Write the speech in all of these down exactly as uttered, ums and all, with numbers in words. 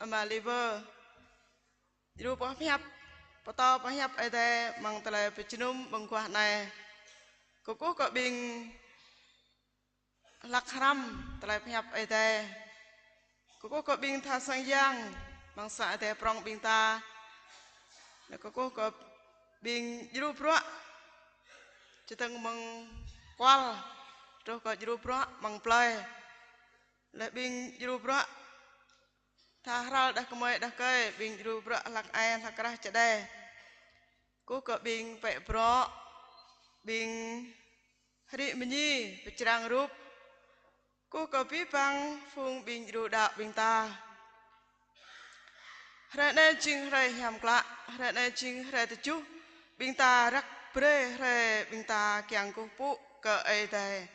Ama Liver, djru boh pơhiăp, pơtô pơhiăp Ơi Adai amăng tơlơi pơjơnum mơguah anai. Kơkuh kơ ƀing hlak hrăm tơlơi pơhiăp Ơi Adai. Kơkuh kơ ƀing tha sang yang amăng sang Ơi Adai prŏng ƀing ta. Kơkuh kơ ƀing djru bruă, čơdơ̆ng mơ̆ng kual truh kơ djru bruă mơ̆ng plơi. Lĕ ƀing djru bruă tha hrăl đah kơmơi đah kơi, ƀing djru bruă hlak ai hlak krah čơđai. Kơkuh kơ ƀing pĕ bruă, ƀing hrĭ mơñi pơčrang rup. Kơkuh kơ abih bang phung ƀing djru đaŏ ƀing ta. Hrơi anai jing hrơi hiam klă, hrơi anai jing hrơi tơjuh ƀing ta răk brơi hrơi ƀing ta kiăng kơkuh pơpŭ kơ Ơi Adai.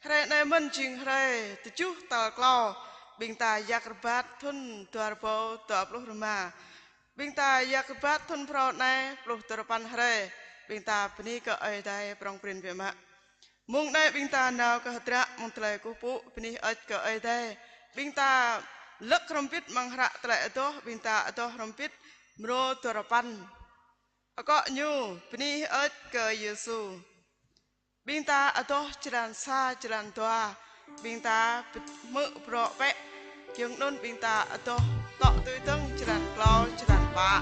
Hrơi anai mơ̆n jing hrơi tơjuh tal klâo ƀing ta yak rơbat thŭn dua rơbâo dua pluh rơma. Ƀing ta yak rơbat thŭn phrâo anai pluh duarơpăn hrơi, ƀing ta bơni kơ Ơi Adai prŏng prin biă mă. Mông anai ƀing ta nao kơ hơdră mơ̆ng tơlơi kơkuh pơpŭ bơni hơơč kơ Ơi Adai. Ƀing ta lơ̆k hrŏm hơbĭt amăng hră tơlơi adoh, ƀing ta adoh hrŏm hơbĭt mrô duarơpăn. Akŏ ñu bơni hơơč kơ Yêsu. Ƀing ta adoh črăn sa, črăn dua, ƀing ta hmư̆ bruă bĕ. Giŏng anŭn ƀing ta adoh tŏ tui dơ̆ng črăn klâo, črăn pă.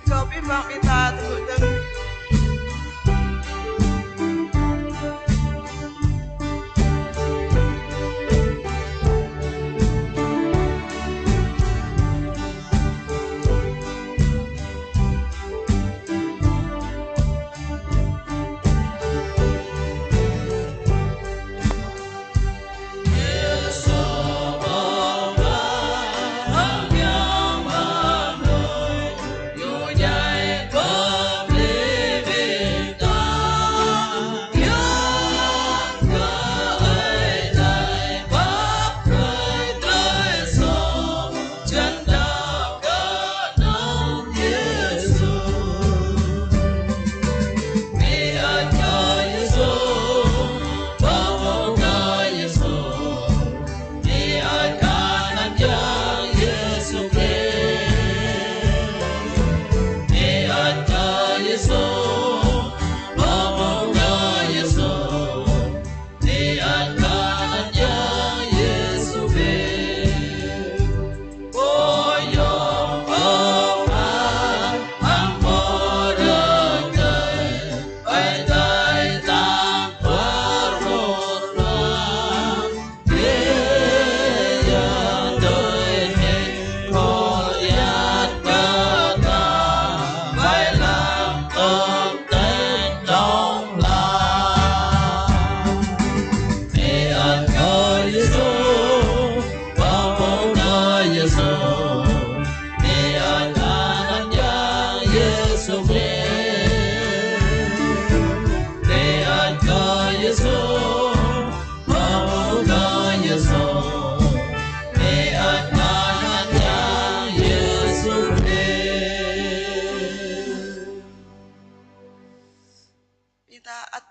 Kơ abih bang ƀing ta tơgŭ dơ̆ng.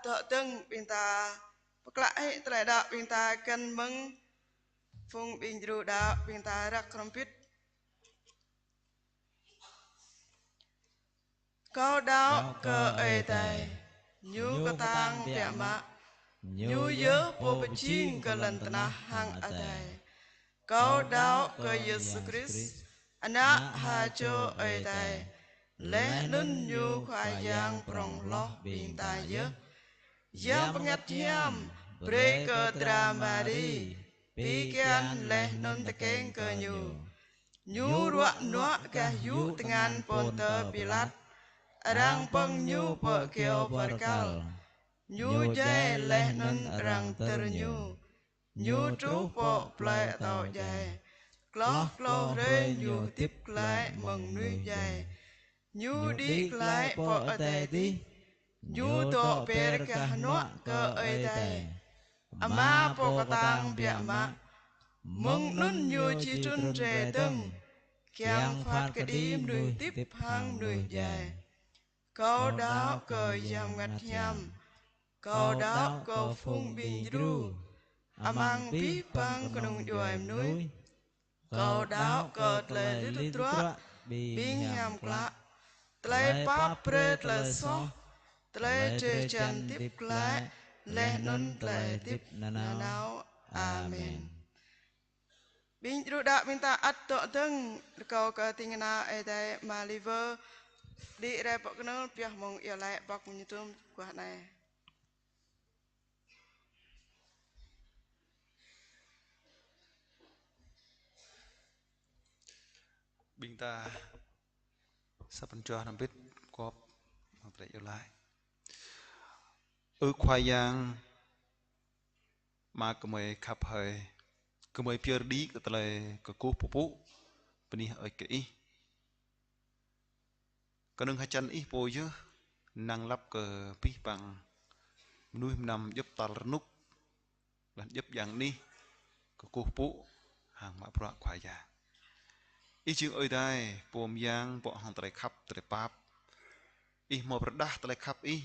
Dŏ dơ̆ng ƀing ta pơklă hĭ tơlơi đaŏ ƀing ta kơnơ̆ng mơ̆ng phung ƀing djru đaŏ ƀing ta răk hrŏm hơbĭt. Kâo đaŏ kơ Ơi Adai, Ñu kơtang biă mă, Ñu yơh Pô pơjing kơ lŏn tơnah hăng adai. Kâo đaŏ kơ Yêsu Krist, Ană ha čô Ơi Adai, laih anŭn Ñu Khua Yang prŏng hloh ƀing ta yơh. Yang Bơngăt Hiam brơi kơ dra Mari pi kian laih anŭn tơkeng kơ Ñu. Ñu ruă nuă gah yŭ tơngan Pôntơ Pilat, arăng pơ̆ng Ñu pơ kyâo bơrkal. Ñu djai laih anŭn arăng tơr Ñu. Ñu truh pơ plơi atâo djai. Hloh klâo hrơi Ñu hơdip glaĭ mơ̆ng mơnuih djai. Ñu đĭ glaĭ pơ adai adih. Ñu dŏ ber gah hơnuă kơ Ơi Adai, Ama Pô kơtang biă mă. Mơ̆ng anŭn Ñu či trŭn rai dơ̆ng, kiăng phat kơđi mơnuih hơdip hăng mơnuih djai. Kâo đaŏ kơ Yang Bơngăt Hiam. Kâo đaŏ kơ phung ƀing djru, amăng abih bang kơnung djuai mơnuih. Kâo đaŏ kơ tơlơi rit ruă ƀing hiam klă, tơlơi pap brơi tơlơi soh, tơlơi drơi jăn hơdip glaĭ, laih anŭn tơlơi hơdip nanao. Amen. Ƀing djru đaŏ ƀing ta ăt dŏ dơ̆ng, rơkâo kơ ding kơna Ơi Adai Ama Liver đĭ rai pơ kơnơ̆ng pioh mơ̆ng iâu laĭ pŏk mơñum tŭm guah anai. Ƀing ta sa păn jua hrŏm hơbĭt gŏp mơ̆ng tơlơi iâu laĭ. Ơ Khua Yang, Ama gơmơi khăp hơi, gơmơi pơyơr đĭ kơ tơlơi kơkuh pơpŭ bơni hơơč kơ Ih. Kơnơ̆ng hơjăn Ih pô yơh năng lăp kơ abih bang mơnuih mơnam djŏp tal rơnŭk, lŏn djŏp djang anih, kơkuh pơpŭ hăng mă bruă Khua Yang. Ih jing Ơi Adai, Pô mơyang, pô hăng tơlơi khăp, tơlơi pap. Ih hmâo pơrơđah tơlơi khăp Ih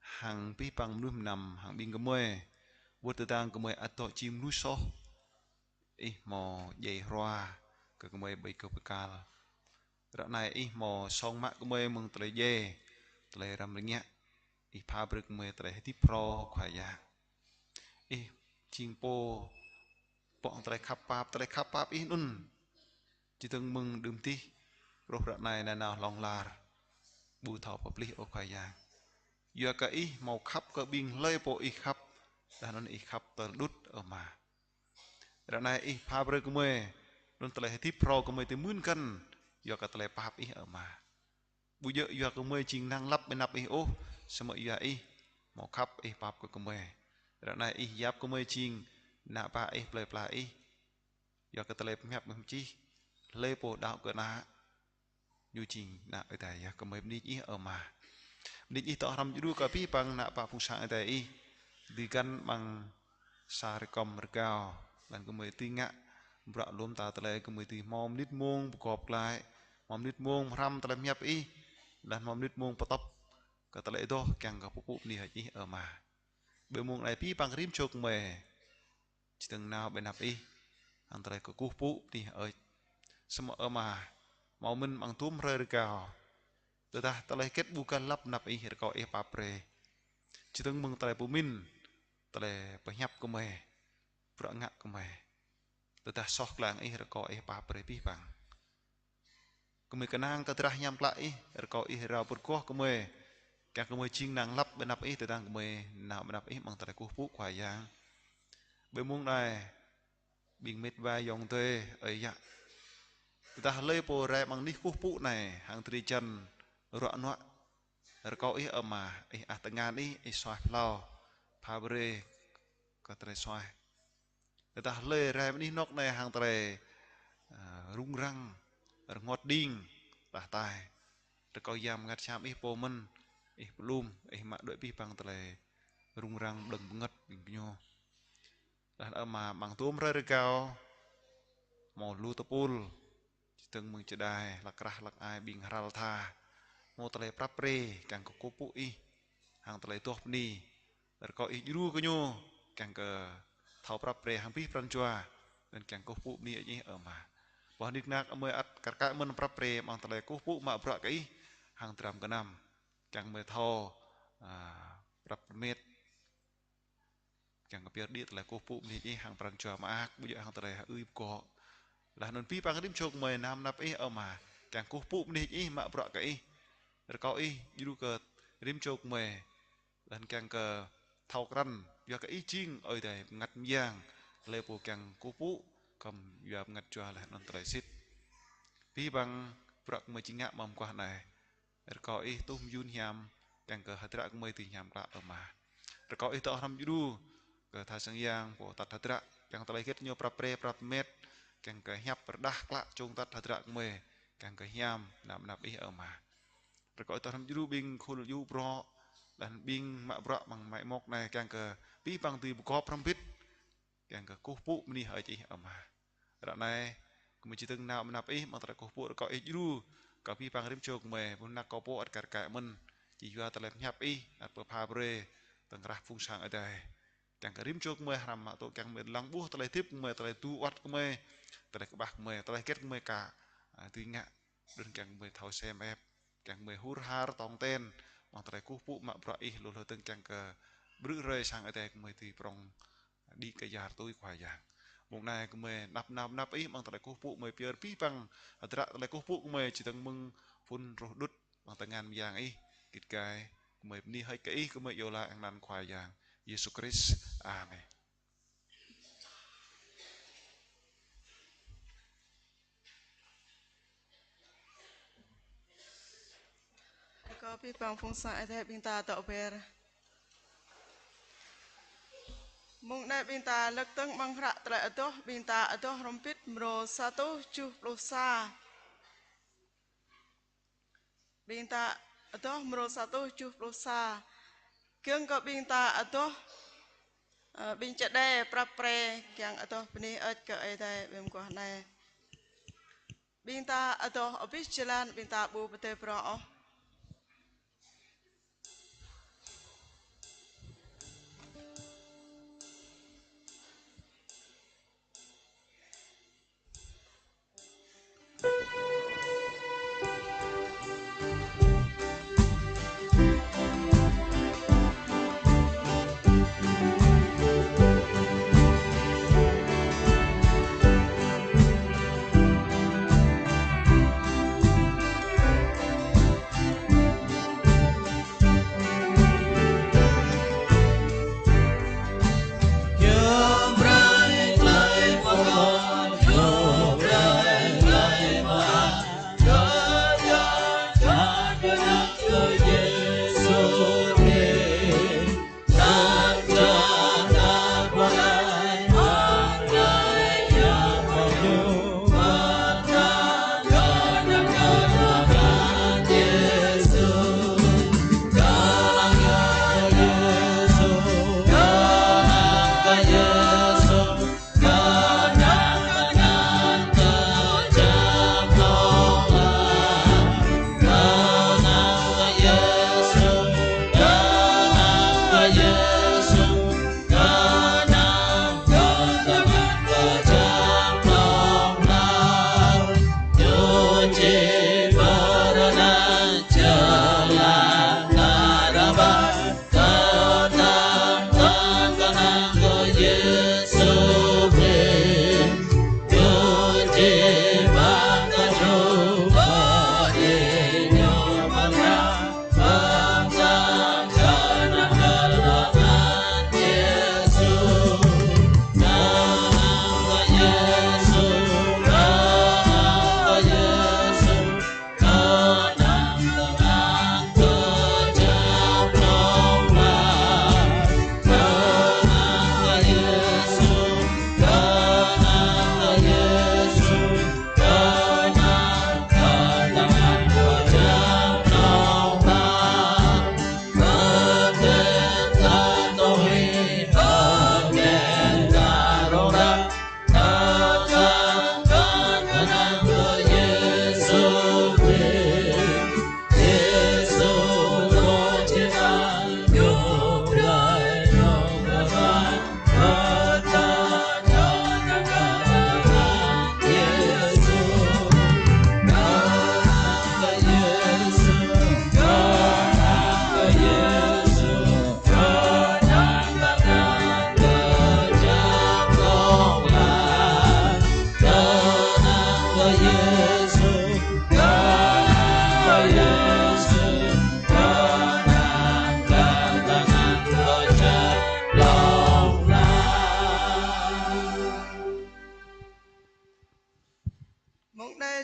hăng abih bang mơnuih mơnam hăng ƀing gơmơi, wơ̆t tơdang gơmơi ăt dŏ jing mơnuih soh, Ih hmâo djai hrua kơ gơmơi ƀơi kơyâo bơrkal. Ră anai Ih hmâo song mă gơmơi mơ̆ng tơlơi djai, tơlơi răm rơngiă. Ih pha brơi gơmơi tơlơi hơdip phrâo Khua Yang. Ih jing pô, pô hăng tơlơi khăp pap, tơlơi khăp pap Ih anŭn čơdơ̆ng mơ̆ng đưm dih, truh ră anai nanao hlŏng lar, ƀu thâo pơplih ôh Khua Yang. Yua kơ Ih hmâo khăp kơ ƀing hlơi pô Ih khăp, laih anŭn Ih khăp tơl đŭt, ơ Ama. Ră anai Ih pha brơi gơmơi, anŭn tơlơi hơdip phrâo gơmơi tơmưn kăn, yua kơ tơlơi pap Ih, ơ Ama. Ƀu djơ̆ yua gơmơi jing năng lăp ƀơi anăp Ih ôh, samơ̆ yua Ih hmâo khăp, Ih pap kơ gơmơi. Ră anai Ih yap gơmơi jing ană bă Ih, plơi pla Ih. Yua kơ tơlơi pơhiăp mơ̆ng čih, hlơi pô đaŏ kơ Ană, ñu jing ană Ơi Adai yơh. Gơmơi bơni Ih, ơ Ama. Bơni Ih dŏ hrŏm djru kơ abih bang ană bă phung sang Ơi Adai Ih, dưi găn amăng sa rơkŏm rơgao, laih anŭn gơmơi dưi ngă bruă lŏm ta tơlơi, gơmơi dưi hmâo mơnit mông pơgop glaĭ, hmâo mơnit mông hrăm tơlơi pơhiăp Ih, laih hmâo mơnit mông pơtŏp kơ tơlơi adoh kiăng kơ pơpŭ bơni hơơč Ih, ơ Ama. Ƀơi mông anai abih bang rĭm čô gơmơi čơdơ̆ng nao ƀơi anăp Ih hăng tơlơi kơkuh pơpŭ bơni hơơč. Samơ̆, ơ Ama, hmâo mơ̆n amăng tŭm hrơi rơgao, tơdah tơlơi hơget ƀu găn lăp anăp Ih, rơkâo Ih pap brơi. Čơdơ̆ng mơ̆ng tơlơi pơmĭn, tơlơi pơhiăp gơmơi, bruă ngă gơmơi. Tơdah soh klang Ih, rơkâo Ih pap brơi abih bang. Gơmơi kơnang kơ drah hiam klă Ih, rơkâo Ih rao pơrơgoh gơmơi, kiăng gơmơi jing năng lăp ƀơi anăp Ih, tơdang gơmơi nao ƀơi anăp Ih amăng tơlơi kơkuh pơpŭ Khua Yang. Ƀơi mông anai, ƀing mĕt wa ayŏng adơi ơi yă, tơdah hlơi pô rai amăng anih kơkuh pơpŭ anai hăng drơi jăn ruă nuă, rơkâo Ih, ơ Ama, Ih ăh tơngan Ih, Ih suaih phlao, pha brơi kơ tơlơi suaih. Tơdah hlơi rai amăng anih anŏk anai hăng tơlơi, ơ, rŭng răng, rơngot đing, tah tai, rơkâo Yang Bơngăt Hiam Ih pô mơ̆n, Ih pơlŭm, Ih mă đuaĭ abih bang tơlơi rŭng răng, ƀlơ̆ng bơngơ̆t ƀing gơñu. Laih anŭn, ơ Ama, amăng tŭm hrơi rơgao, hmâo lu tơpul, čơdơ̆ng mơ̆ng čơđai, hlăk krah hlăk ai, ƀing hral tha, hmâo tơlơi prăp pre kiăng kơ kơkuh pơpŭ Ih. hăng tơlơi adoh bơni. Rơkâo Ih djru kơ ñu, kiăng kơ thâo prăp pre hăng abih pran jua, laih anŭn kiăng kơkuh pơpŭ bơni hơơč Ih, ơ Ama. Boh nik nak gơmơi ăt kar kaĭ mơ̆n prăp pre amăng tơlơi kơkuh pơpŭ mă bruă kơ Ih, hăng dram gơnam. Kiăng gơmơi thâo, a, prăp rơmet, kiăng kơ pơyơr đĭ tơlơi kơkuh pơpŭ bơni hơơč Ih hăng pran jua mơak, ƀu djơ̆ hăng tơlơi ư pơgŏ. Laih anŭn abih bang rĭm čô gơmơi nao mơnăp Ih, ơ Ama, kiăng kơkuh pơpŭ bơni hơơč Ih mă bruă kơ Ih. Rơkâo Ih djru kơ rĭm čô gơmơi, laih anŭn kiăng kơ thâo krăn, yua kơ Ih jing Ơi Adai bơngăt mơyang, tơlơi pô kiăng kơkuh pơpŭ, khŏm yua bơngăt jua laih anŭn tơlơi sĭt. Abih bang bruă gơmơi či ngă mơguah anai, rơkâo Ih tuh mơyun hiam, kiăng kơ hơdră gơmơi dưi hiam klă, ơ Ama. Rơkâo Ih dŏ hrŏm djru kơ tha sang yang pô tăt hơdră, kiăng tơlơi hơget ñu prăp pre, prăp rơmet, kiăng kơ hiăp rơđah klă čông tăt hơdră gơmơi, kiăng kơ hiam nao mơnăp Ih, ơ Ama. Rơkâo Ih dŏ hrŏm djru ƀing khul djru prŏ, laih anŭn ƀing mă bruă amăng amai mŏk anai, kiăng kơ abih bang dưi pơgop hrŏm hơbĭt, kiăng kơ kơkuh pơpŭ bơni hơơč Ih, ơ Ama. Ră anai, gơmơi či dơ̆ng nao mơnăp Ih, amăng tơlơi kơkuh pơpŭ rơkâo Ih djru, kơ abih bang rĭm čô gơmơi, ƀuh nak kâo pô ăt kar kaĭ mơ̆n, či yua tơlơi pơhiăp Ih, ăt pơpha brơi, tơ̆ng rah phung sang Ơi Adai. Kiăng kơ rĭm čô gơmơi hrăm mă tŭ kiăng gơmơi lăng ƀuh tơlơi hơdip gơmơi, tơlơi tŭ wăt gơmơi, tơlơi kơƀah gơmơi, tơlơi hơget gơmơi ka, a, dưi ngă, đơ̆ng kiăng gơmơi thâo sem ĕp, kiăng gơmơi hur har tong ten, amăng tơlơi kơkuh pơpŭ mă bruă Ih lu hloh dơ̆ng kiăng kơ brư̆ hrơi sang Ơi Adai gơmơi dưi prŏng đĭ kơ yar tui Khua Yang. Mông anai gơmơi nao mơnăp Ih amăng tơlơi kơkuh pơpŭ gơmơi pơyơr abih bang hơdră tơlơi kơkuh pơpŭ gơmơi či dơ̆ng mơ̆ng phŭn rŏh đŭt amăng tơngan mơyang Ih, git gai gơmơi bơni hơơč kơ Ih gơmơi iâu laĭ amăng anăn Khua Yang Yêsu Krist. Amen. Rơkâo abih bang phung sang Ơi Adai ƀing ta dŏ ber. Mông anai ƀing ta lơ̆k dơ̆ng amăng hră tơlơi adoh, ƀing ta adoh hrŏm hơbĭt mrô sa rơtuh tơjuh pluh sa. Ƀing ta adoh mrô sa rơtuh tơjuh pluh sa. Giŏng kơ ƀing ta adoh, ơ, ƀing čơđai prăp pre kiăng adoh bơni hơơč kơ Ơi Adai ƀơi mơguah anai. Ƀing ta adoh abih jơlan, ƀing ta ƀu pơdơi bruă ôh.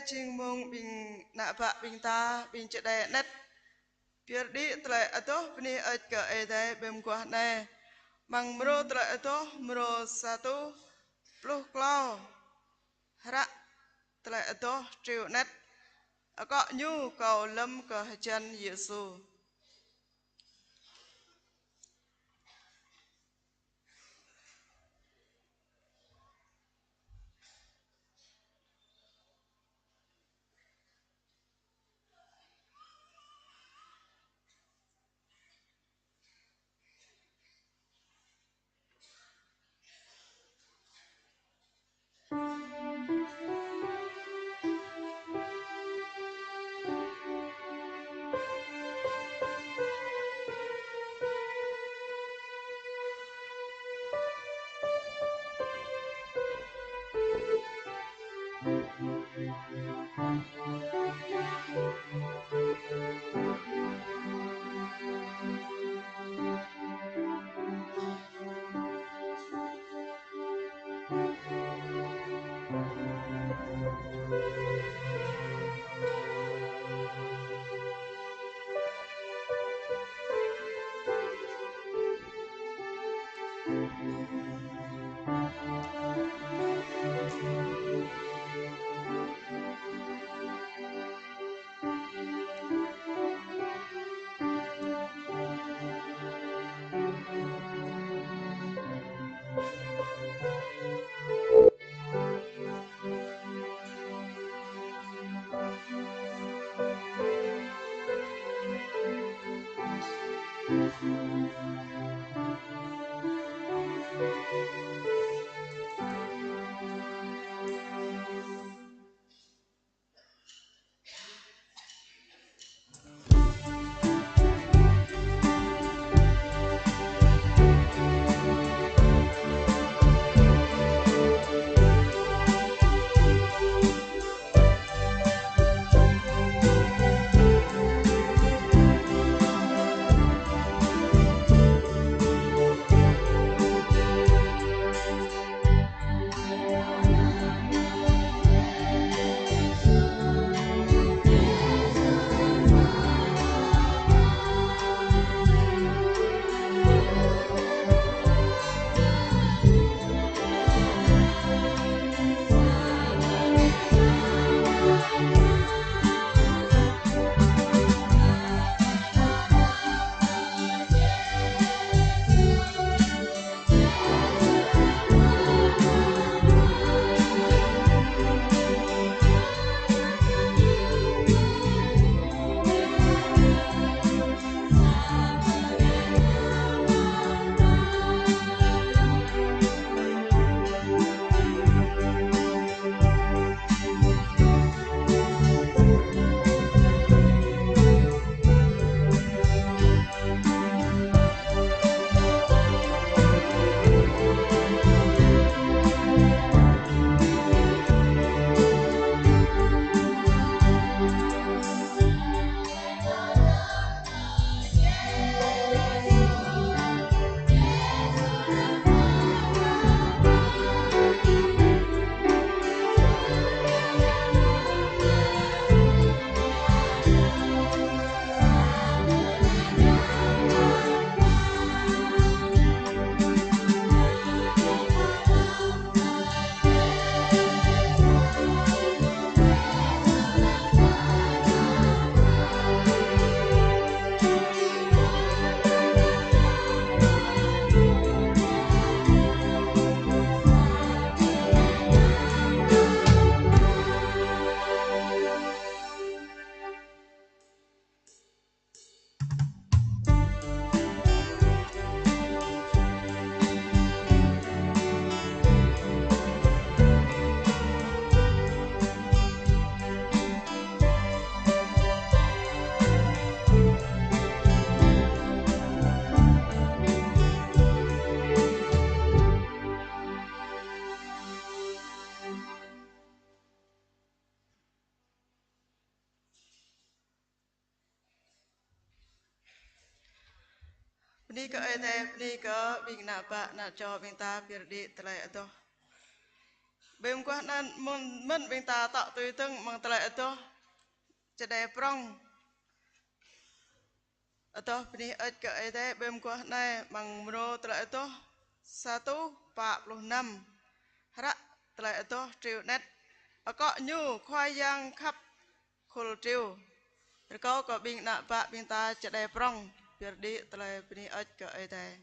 Jing mơ̆ng ƀing ană bă ƀing ta, ƀing čơđai anet, pơyơr đĭ tơlơi adoh bơni hơơč kơ Ơi Adai ƀơi mơguah anai. Amăng mrô tơlơi adoh, mrô sa rơtuh pluh klâo, hră tơlơi adoh triu anet: Akŏ ñu kâo lơ̆m kơ hơjăn Yêsu. Bơni kơ Ơi Adai, bơni kơ ƀing ană bă, ană čô ƀing ta pơyơr đĭ tơlơi adoh. Ƀơi mơguah anai mơ̆n, mơ̆n ƀing ta tŏ tui dơ̆ng amăng tơlơi adoh čơđai prŏng. Adoh bơni hơơč kơ Ơi Adai, ƀơi mơguah anai amăng mrô tơlơi adoh sa rơtuh pă pluh năm. Hră tơlơi adoh triu anet. Akŏ ñu Khua Yang khăp khul triu. Rơkâo kơ ƀing ană bă ƀing ta čơđai prŏng, pơyơr đĭ tơlơi bơni hơơč kơ Ơi Adai.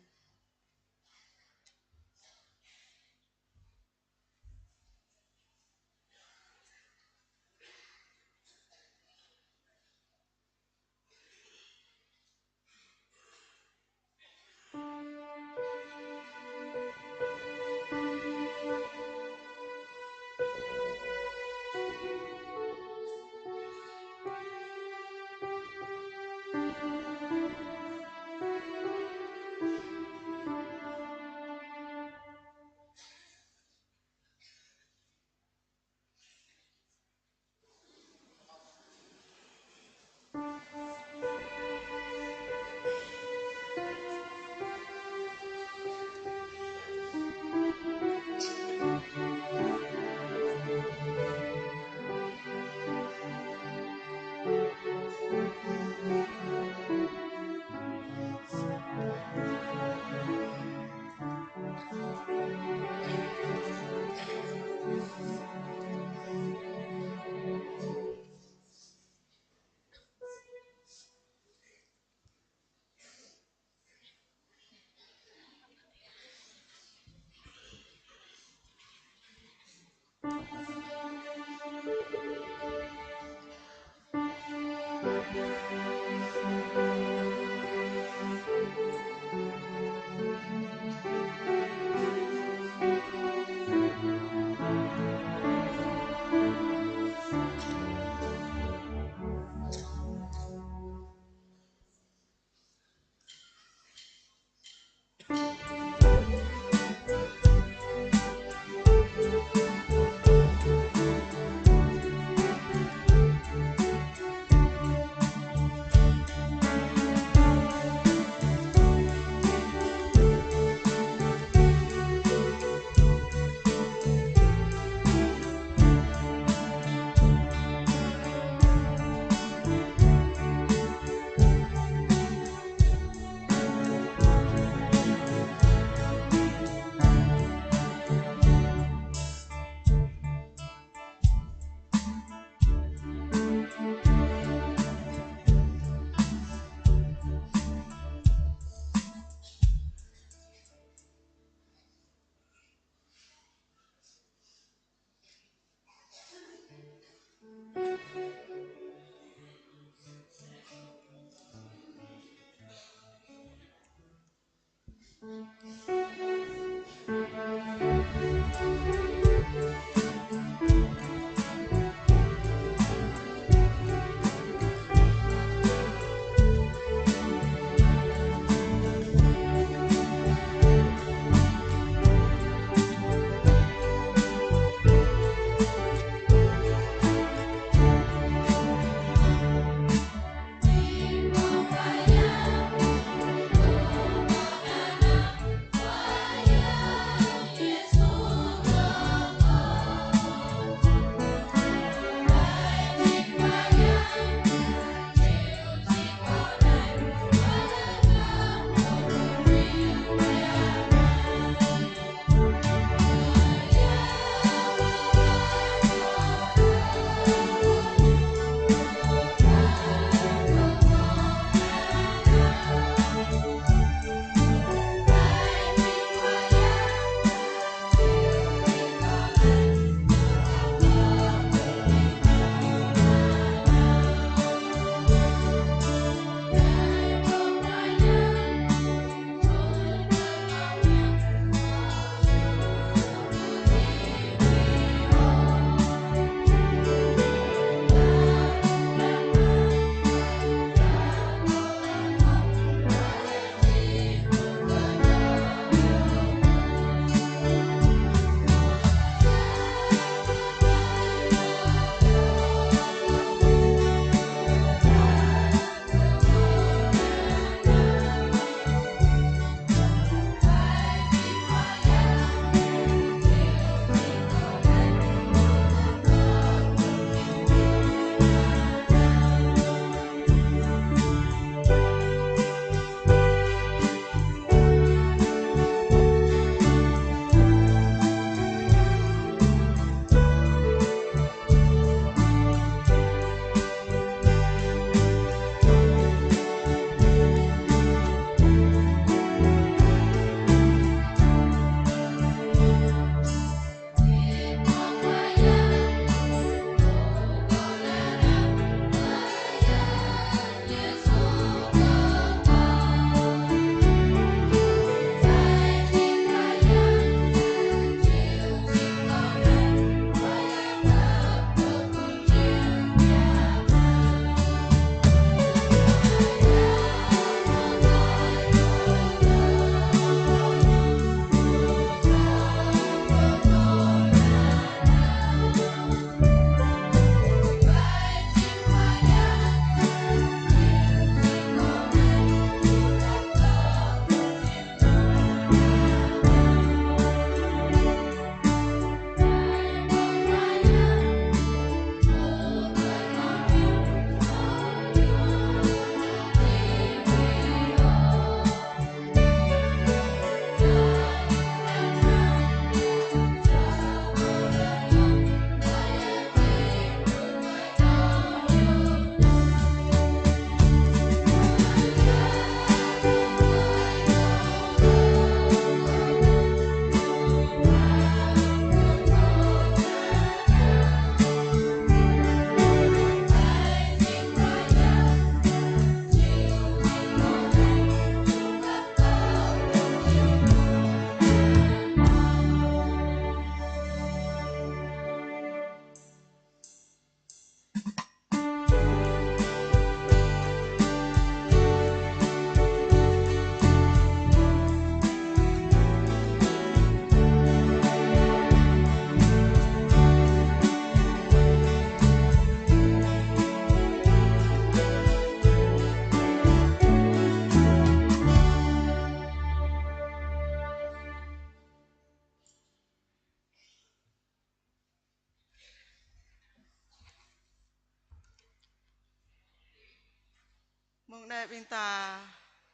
Mông anai ƀing ta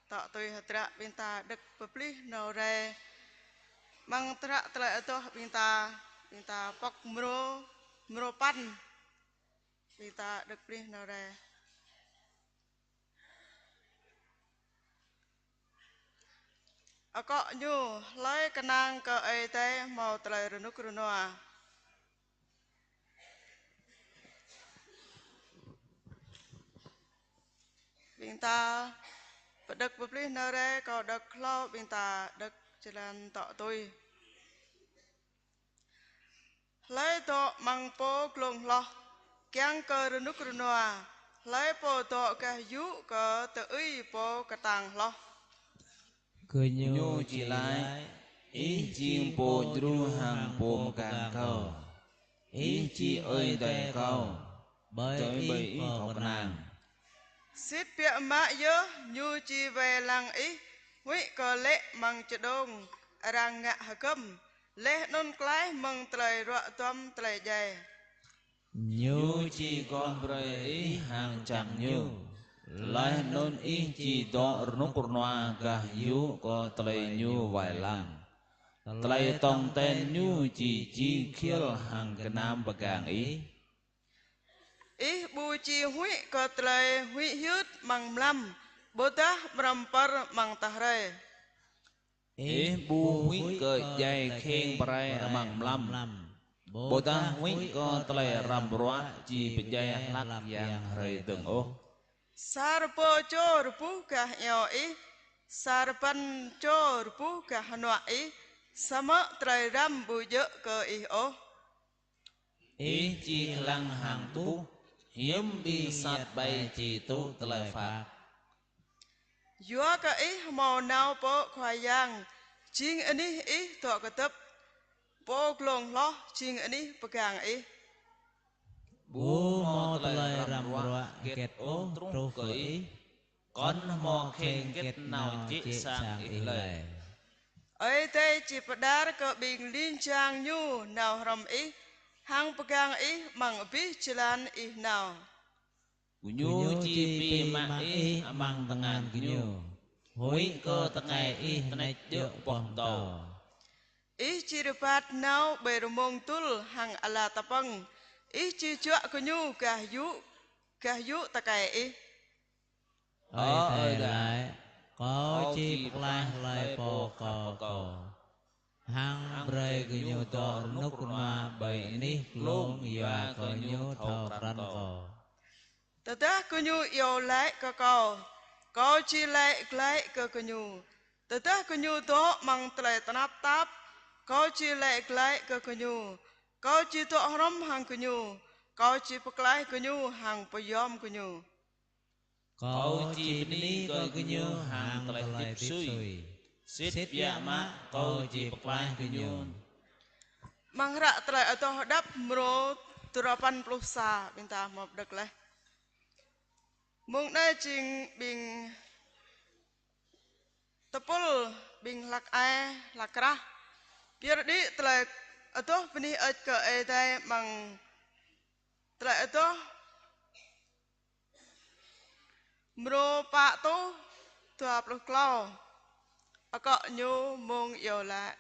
tŏ tui hơdră ƀing ta đŏk pơplih nao rai. Amăng hră tơlơi adoh ƀing ta, ƀing ta pŏk mrô, mrô păn. Ƀing ta đŏk pơplih nao rai. Akŏ ñu: Hlơi kơnang kơ Ơi Adai hmâo tơlơi rơnŭk rơnua. Ƀing ta pơđŏk pơplih nao rai, kâo đŏk hlâo, ƀing ta đŏk jơlan tŏ tui. Hlơi dŏ amăng pô glông hloh, kiăng kơ rơnŭk rơnua, hlơi pô dŏ gah yŭ kơ tơui pô kơtang hloh. Gơñu či laĭ: Ih jing Pô djru hăng Pô mơkang kâo. Ih či Ơi Adai kâo, tơdơi ih pô kơnang. Sĭt biă mă yơh, ñu či wai lăng ih, huĭ kơ lê̆ amăng čơđông arăng ngă hơgơm, laih anŭn klaih mơ̆ng tơlơi ruă duăm tơlơi djai. Ñu či goh brơi ih hăng čang ñu, laih anŭn ih či dŏ rơnŭk rơnua gah yŭ kơ tơlơi ñu wai lăng. Tơlơi tong ten ñu či jing khil hăng gơnam pơgang ih. Ih ƀu či huĭ kơ tơlơi huĭ hyưt amăng mlam, ƀôdah mrơm pơr amăng tah hrơi. Ih ƀu huĭ kơ djai kheng pơrai amăng mlam, ƀôdah huĭ kơ tơlơi răm ruă či pơdjai hlak yang hrơi dơ̆ng ôh. Sa rơbâo čô rơbuh gah iâu ih, sa rơbăn čô rơbuh gah hơnuă ih, samơ̆ tơlơi răm ƀu djơ̆ kơ ih ôh. Ih či lăng hăng ƀuh, hiư̆m ƀing sat ƀai či tŭ tơlơi phat. Yua kơ ih hmâo nao pơ Khua Yang, jing anih ih dŏ kơdơ̆p, pô glông hloh jing anih pơgang ih. Ƀu hmâo tơlơi răm ruă hơget ôh truh kơ ih, kŏn hmâo kheng hơget nao jĕ sang ih lơi. Ơi Adai či pơđar kơ ƀing ling jang ñu nao hrŏm ih, hăng pơgang ih amăng abih jơlan ih nao. Gơñu či pi mă ih amăng tơngan gơñu, huĭ kơ tơkai ih tơnĕč djơ̆ boh pơtâo. Ih či rơbat nao ƀơi rơmông dŭl hăng ala tơpơ̆ng, ih či juă gơñu gah yŭ, gah yŭ tơkai ih. Ơ Ơi Adai, kâo či pơklaih hlơi pô kâo pơkŏ, hăng brơi gơñu dŏ rơnŭk rơnua ƀơi anih glông yua kơ ñu thâo krăn kâo. Tơdah gơñu iâu laĭ kơ kâo, kâo či laĭ glaĭ kơ gơñu. Tơdah gơñu dŏ amăng tơlơi tơnap tap, kâo či laĭ glaĭ kơ gơñu. Kâo či dŏ hrŏm hăng gơñu, kâo či pơklaih gơñu hăng pơyom gơñu. Kâo či bơni kơ gơñu hăng tơlơi hơdip sui. Sĭt biă mă kâo či pơklaih gơñu. Amăng hră tơlơi adoh hơđăp mrô duapăn pluh sa, ƀing ta hmâo pơđŏk laih. Mông anai jing ƀing tơpul, ƀing hlak ai, hlak krah. Pơyơr đĭ tơlơi adoh bơni hơơč kơ Ơi Adai amăng tơlơi adoh mrô pă rơtuh dua pluh klâo. Akŏ ñu mông iâu laĭ.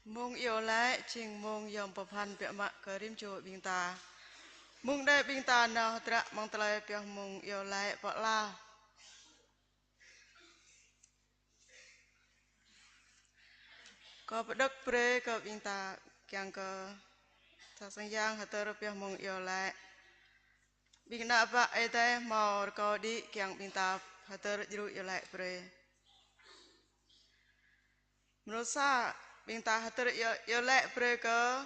Mông iâu laĭ jing mông yom pơphan biă mă kơ rĭm čô ƀing ta. Mông anai ƀing ta nao hơdră amăng tơlơi pioh mông iâu laĭ pơala. Kâo pơđŏk brơi kơ ƀing ta kiăng kơ tha sang yang hơdơr pioh mông iâu laĭ. Ƀing ană bă Ơi Adai hmâo rơkâo đĭ kiăng ƀing ta hơdơr djru iâu laĭ brơi. Mrô sa, ƀing ta hơdơr iâu, iâu laĭ brơi kơ,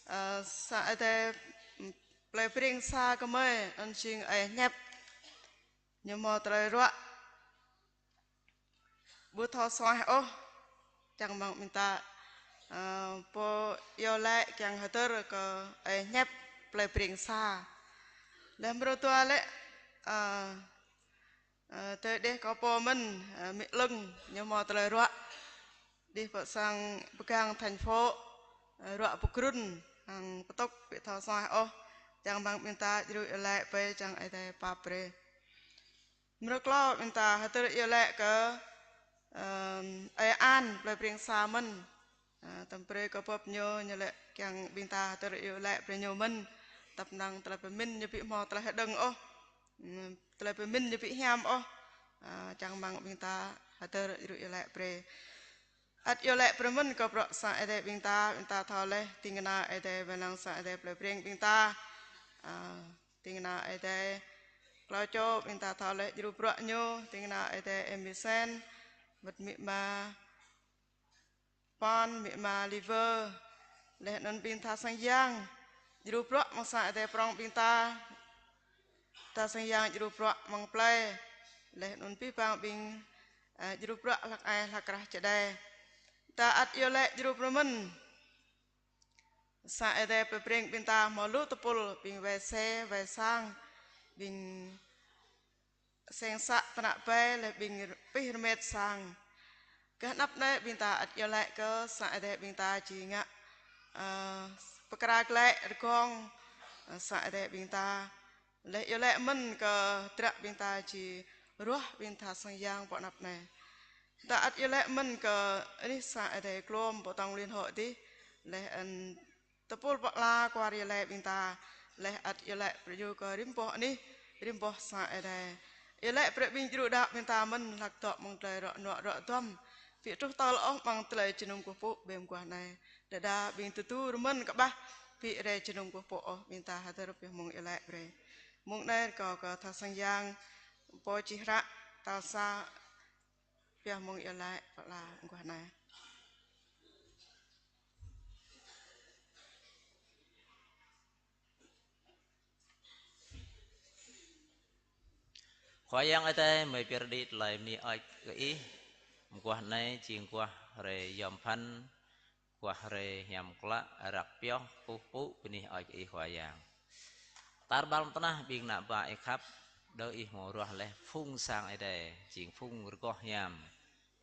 ơ, sang Ơi Adai, ưm, plei Breng sa gơmơi, anŭn jing Ơi Hiăp. Ñu hmâo tơlơi ruă ƀu thâo suaih ôh, čang mơ̆ng ƀing ta, ơ, pô iâu laĭ kiăng hơdơr kơ Ơi Hiăp plei Breng sa. Laih mrô dua lĕ, ơ, ơ, tơdeh kâo pô mơ̆n, ơ, Mĭ Lơ̆ng, ñu hmâo tơlơi ruă. Đih pơ sang pơgang thành phố, ơ, ruă pơgrŭn, hăng pơtŭk ƀu thâo suaih ôh, čang mơ̆ng ƀing ta djru iâu laĭ brơi čang Ơi Adai pap brơi. Mrô klâo ƀing ta hơdơr iâu laĭ kơ, ơ, Ơi An, plei Breng sa mơ̆n. Ơ, tơm brơi kơ bưp ñu, ñu lĕ kiăng ƀing ta hơdơr iâu laĭ brơi ñu mơ̆n. Tăp năng tơlơi pơmĭn ñu ƀu hmâo tơlơi hơđơ̆ng ôh. Ưm, tơlơi pơmĭn ñu ƀu hiam ôh. Ơ, čang mơ̆ng ƀing ta hơdơr djru iâu laĭ brơi. Ăt iâu laĭ brơi mơ̆n kơ bruă sang Ơi Adai ƀing ta, ƀing ta thâo laih, ding kơna Ơi Adai wai lăng sang Ơi Adai plei Breng ƀing ta. Ơ, ding kơna Ơi Adai klâo čô ƀing ta thâo laih djru bruă ñu, ding kơna Ơi Adai Ơi Misen, wơ̆t amĭ ama Pon, amĭ ama Liver, laih anŭn ƀing tha sang yang djru bruă amăng sang Ơi Adai prŏng ƀing ta, tha sang yang djru bruă amăng plei, laih anŭn abih bang ƀing, ơ, djru bruă hlăk ai hlăk krah čơđai. Ta ăt iâu laĭ djru brơi mơ̆n. Sang Ơi Adai plei Breng ƀing ta hmâo lu tơpul, ƀing wai se, wai sang, ƀing seng să tơnă bai, laih ƀing pih rơmet sang. Gah anăp anai ƀing ta ăt iâu laĭ kơ sang Ơi Adai ƀing ta či ngă, ơ, pơkra glaĭ rơgong, ơ, sang Ơi Adai ƀing ta. Laih iâu laĭ mơ̆n kơ hơdră ƀing ta či ruah ƀing tha sang yang pơ anăp anai. Ta ăt iâu laĭ mơ̆n kơ anih sang Ơi Adai klôm pơ tŏng Liên Hội dih. Laih anŭn tơpul pơala kwar iâu laĭ ƀing ta. Laih ăt iâu laĭ brơi djru kơ rĭm boh anih, rĭm boh sang Ơi Adai. Iâu laĭ brơi ƀing djru đaŏ ƀing ta mơ̆n hlăk dŏ amăng tơlơi ruă nuă ruă duăm. Ƀu truh tơl ôh amăng tơlơi jơnum kơkuh pơpŭ ƀơi mơguah anai. Đơđa ƀing tơdu rơmơ̆n kơƀah, ƀu rai jơnum kơkuh pơpŭ ôh, ƀing ta hơdơr pioh mông iâu laĭ brơi. Mông anai rơkâo kơ tha sang yang, pô čih hră, tal sa, pioh mông iâu laĭ pơala mơguah anai. Khua Yang Ơi Adai, gơmơi pơyơr đĭ tơlơi bơni hơơč kơ Ih. Mơguah anai jing mơguah hrơi yom pơphan, mơguah hrơi hiam klă, răk pioh kơkuh pơpŭ bơni hơơč kơ Ih Khua Yang. Tar ƀar lŏn tơnah ƀing ană bă Ih khăp, đơ Ih hmâo ruah laih phung sang Ơi Adai, jing phung rơgoh hiam.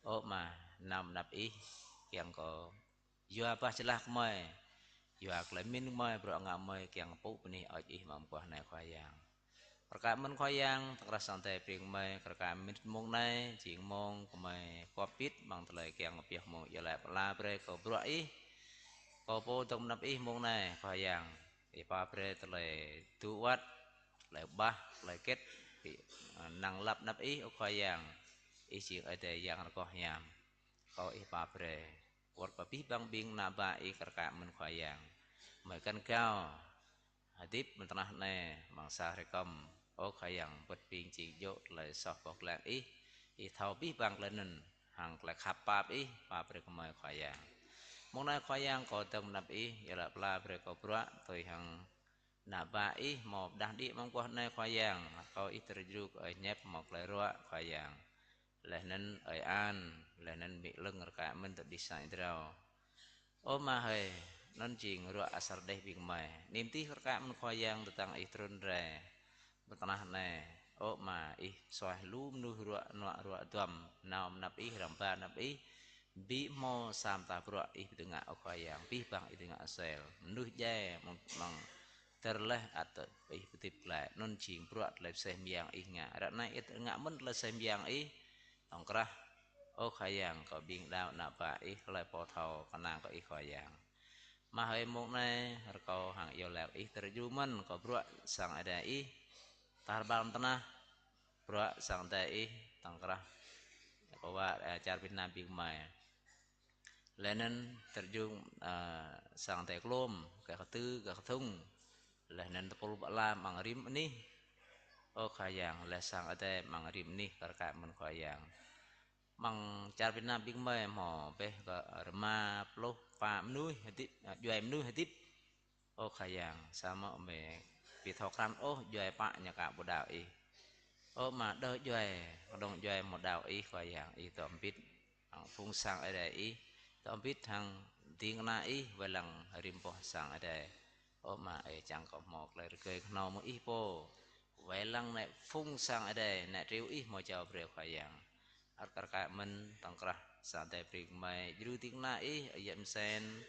Ơ Ama, nao pơ anăp Ih, kiăng kơ yua bah jơlah gơmơi, yua tơlơi pơmĭn gơmơi, bruă ngă gơmơi kiăng pơpŭ bơni hơơč Ih amăng mơguah anai Khua Yang. Rơkâo mơ̆n Khua Yang, tơkrah sang Ơi Adai Breng gơmơi, rơkâo mơ̆n mông anai, jing mông gơmơi kơkuh pĭt amăng tơlơi kiăng pioh mông iâu laĭ pơala brơi kơ bruă Ih, kơ pô dŏ pơ anăp Ih mông anai Khua Yang. Ih pap brơi tơlơi tŭ wăt, tơlơi bah, tơlơi hơget, ƀu, ơ, năng lăp anăp Ih, ơ Khua Yang. Ih jing Ơi Adai Yang rơgoh hiam. Kơ Ih pap brơi. Wơ̆t kơ abih bang ƀing ană bă Ih rơkâo mơ̆n Khua Yang. Gơmơi găn gao hơdip amăng tơnah anai, amăng sa hrơi kơm. Ơ Khua Yang, wơ̆t ƀing jing djơ̆ tơlơi soh pŏk lăng Ih, Ih thâo abih bang tơlơi anŭn, hăng tơlơi khăp pap Ih, pap brơi kơ gơmơi Khua Yang. Mông anai Khua Yang, kâo dơ̆ng pơ anăp Ih, iâu laĭ pơala brơi kơ bruă, tui hăng ană bă Ih hmâo pơđah đĭ amăng mơguah anai Khua Yang, kâo Ih tơlơi djru kơ Ơi Hiăp hmâo tơlơi ruă Khua Yang. Laih anŭn Ơi An, laih anŭn Mĭ Lơ̆ng rơkâo mơ̆n tơ đĭ sang Ih drao. Ơ Ama hơi, anŭn jing ruă asar đeh ƀing gơmơi. Anih mơdih rơkâo mơ̆n Khua Yang tơdang Ih trŭn rai pơ tơnah anai. Ơ Ama, Ih suaih lu mơnuih ruă nuă ruă duăm, nao pơ anăp Ih, răng ba anăp Ih, ƀu hmâo sa mơta bruă Ih ƀu dưi ngă ơ Khua Yang, abih bang Ih dưi ngă sel. Mơnuih djai mơ̆ng, mơ̆ng tơlơi ăt Ih pơhơdip glaĭ, anŭn jing bruă tơlơi pơseh mơyang Ih ngă. Ră anai Ih ngă mơ̆n tơlơi pơseh mơyang Ih, tŏng krah. Ơ Khua Yang, kơ ƀing đaŏ ană bă Ih, hlơi pô thâo kơnang kơ Ih Khua Yang. Mơ̆ hơi mông anai, rơkâo hăng iâu laĭ Ih tơlơi djru mơ̆n kơ bruă sang Ơi Adai Ih, tar ƀar lŏn tơnah, bruă sang Ơi Adai Ih, tŏng krah, kơ wa, ơ, čar Việt Nam ƀing gơmơi. Laih anŭn tơlơi djru, ơ, sang Ơi Adai klôm, kơ kơtư̆, kơ kơthŭng. Laih anŭn tơpul ƀă lam amăng rĭm anih. Ơ Khua Yang, laih sang Ơi Adai amăng rĭm anih kar kaĭ mơ̆n Khua Yang. Amăng čar Việt Nam ƀing gơmơi hmâo pĕ kơ rơma pluh pă mơnuih hơdip, ơ, djuai mơnuih hơdip. Ơ Khua Yang, samơ̆ mơi ƀu thâo krăn ôh djuai pă ñu kơ ƀu đaŏ Ih. Ơ mơ̆ đơ djuai, kơđông djuai hmâo đaŏ Ih Khua Yang, Ih dŏ hơbĭt hăng phung sang Ơi Adai Ih, dŏ hơbĭt hăng ding kơna Ih wai lăng rĭm boh sang Ơi Adai. Ơ mơ̆ ơi čang kơ hmâo tơlơi rơgơi kơhnâo mơ̆ng Ih pô. Wai lăng anai phung sang Ơi Adai, anai triu Ih hmâo jao brơi Khua Yang. Ăt kar kaĭ mơ̆n tŏng krah sang Ơi Adai brơi gơmơi, djru ding kơna Ih, ơi yă mơsen,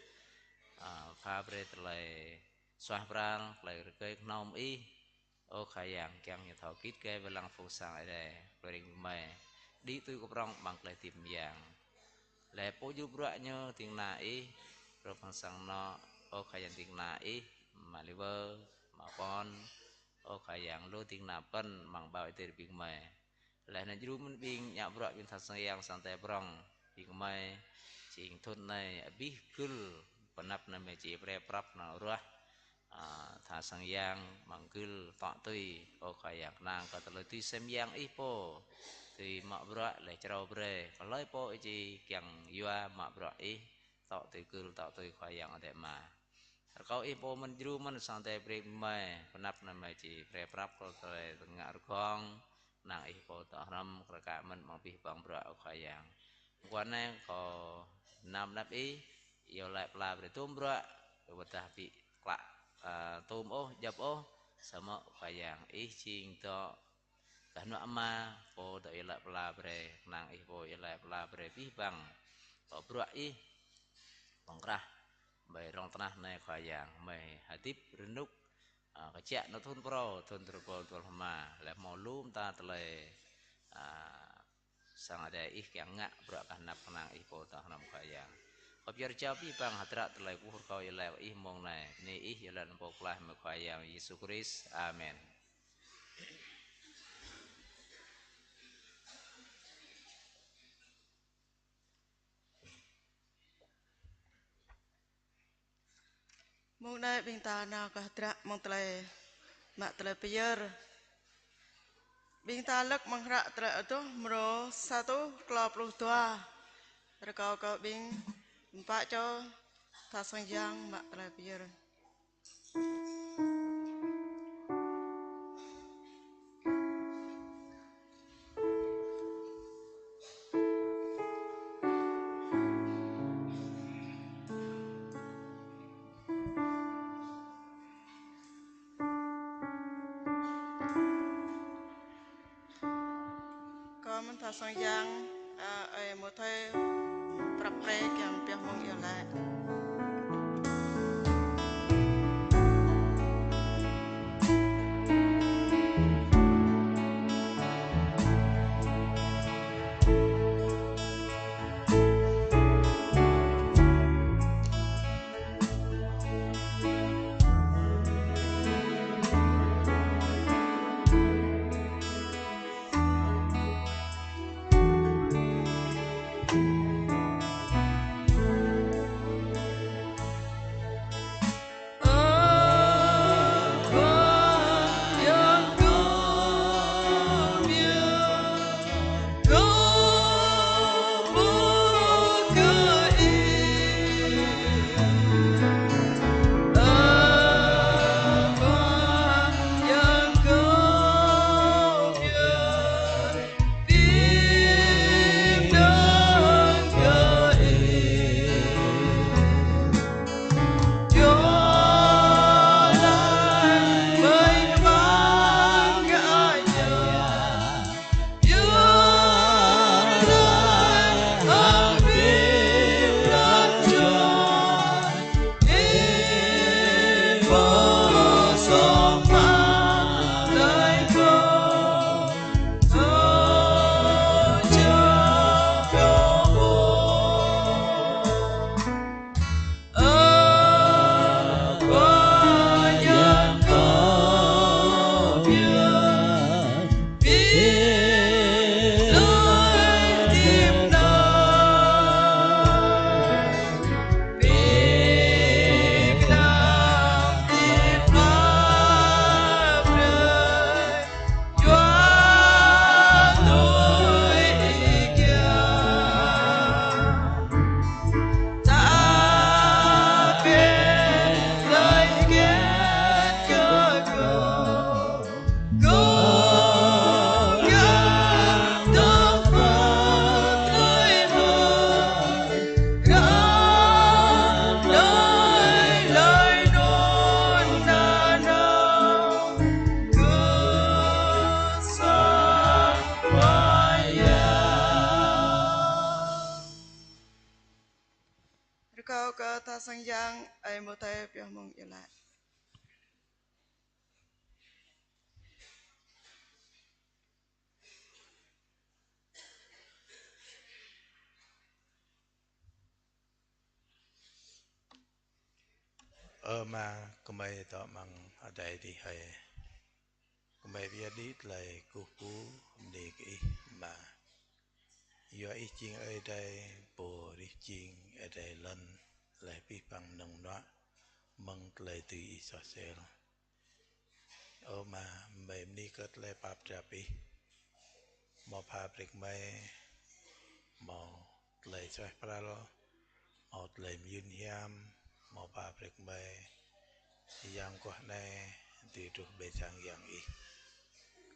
ơ, pha brơi tơlơi suaih pral, tơlơi rơgơi kơhnâo mơ̆ng Ih. Ơ Khua Yang, kiăng ñu thâo git gai wai lăng phung sang Ơi Adai, brơi gơmơi đĭ tui kơ prŏng amăng tơlơi hơdip mơyang. Laih pô djru bruă ñu ding kơna Ih, rơ̆p hăng sang anŏ, ơ Khua Yang ding kơna Ih, mă Liwơ, mă Pon, ơ Khua Yang lu ding kơna pơ̆n amăng ƀao Ơi Adai ƀing gơmơi. Laih anŭn djru mơ̆n ƀing ngă bruă ƀing tha sang yang sang Ơi Adai prŏng, ƀing gơmơi, jing thŭn anai abih gưl, pơanăp anai mơi či pre prăp nao ruah, ơ, tha sang yang, amăng gưl tŏ tui, ơ Khua Yang kơnang kơ tơlơi tui sem yang Ih pô, tui mă bruă laih črâo brơi, kơ hlơi pô či kiăng yua mă bruă Ih, tŏ tui gưl, tŏ tui Khua Yang Adai Ama. Rơkâo Ih pô mơ̆n djru mơ̆n sang Ơi Adai brơi gơmơi, pơanăp anai mơi či pre prăp kơ tơlơi tơngă rơgong, kơnang Ih pô dŏ hrŏm kar kaĭ mơ̆n amăng abih bang bruă Ơ Khua Yang. Mơguah anai kâo nao pơanăp Ih, iâu laĭ pơala brơi tôm bruă, wơ̆t dah ƀu klă, ơ, tôm ôh, djŏp ôh, samơ̆ Khua Yang Ih jing dŏ kơhnâo Ama, pô dŏ iâu laĭ pơala brơi, kơnang Ih pô iâu laĭ pơala brơi abih bang kơ bruă Ih, tŏng krah ƀơi rŏng tơnah anai Khua Yang, mơi hơdip rơnŭk, ơ, kơjăp nao thŭn phrâo, thŭn tơpul dua pluh rơma, laih hmâo lu mơta tơlơi, ơ, sang Ơi Adai Ih kiăng ngă bruă kơ anăp kơnang Ih pô dŏ hrŏm Khua Yang. Kâo pơyơr jao abih bang hơdră tơlơi kơkuh rơkâo iâu laĭ kơ Ih mông anai, bơni Ih iâu laĭ anăn Pô Pơklaih mơi Khua Yang Yêsu Krist. Amen. Mông anai ƀing ta nao kơ hơdră mơ̆ng tơlơi, mă tơlơi pơyơr. Ƀing ta lơ̆k mơ̆ng hră Tơlơi Adoh mrô sa rơtuh klâo pluh dua. Rơkâo kơ ƀing pă čô tha sang yang mă tơlơi pơyơr. Kơ mơ̆n tha sang yang, ơ, ơi Mô Thê, prăp pre kiăng pioh mơ̆ng iâu laĭ. Rơkâo kơ tha sang yang, ơi Matthêô pioh mơ̆ng iâu laĭ. Ơ Ama, gơmơi dŏ amăng adai adih hơi. Gơmơi pơyơr đĭ tơlơi kơkuh pơpŭ bơni kơ Ih, Ama. Yua Ih jing Ơi Adai pô rih jing, Ơi Adai lŏn, laih abih bang mơnơ̆ng mơnuă, mơ̆ng tơlơi dưi Ih soh sel. Ơ Ama, gơmơi bơni kơ tơlơi pap drap Ih. Hmâo pha brơi kơ gơmơi, hmâo tơlơi suaih pral, hmâo tơlơi mơyun hiam, hmâo pha brơi kơ gơmơi, Yang Mơguah anai, dưi truh ƀơi sang yang Ih.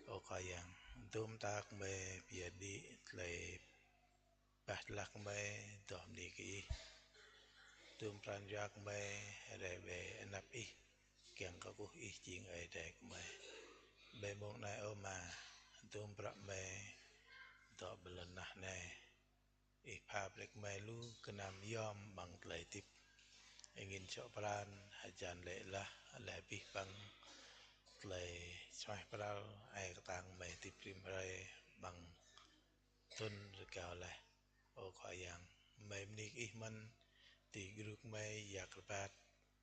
Ơ Khua Yang, dŭm mơta gơmơi pơyơr đĭ tơlơi pơdah tơlơi gơmơi dŏ bơni kơ Ih. Dŭm pran jua gơmơi rai ƀơi anăp Ih, kiăng kơkuh Ih jing Ơi Adai gơmơi. Ƀơi mông anai ơ Ama, dŭm bruă gơmơi dŏ ƀơi lŏn tơnah anai, Ih pha brơi kơ gơmơi lu gơnam yom amăng tơlơi hơdip. Angĭn sŏ pran, hơjan lê̆ laih, laih abih bang tơlơi suaih pral, ai kơtang gơmơi hơdip rĭm hrơi amăng thŭn rơgao laih. Ơ Khua Yang, gơmơi bơni kơ Ih mơ̆n, tui gru gơmơi yak rơbat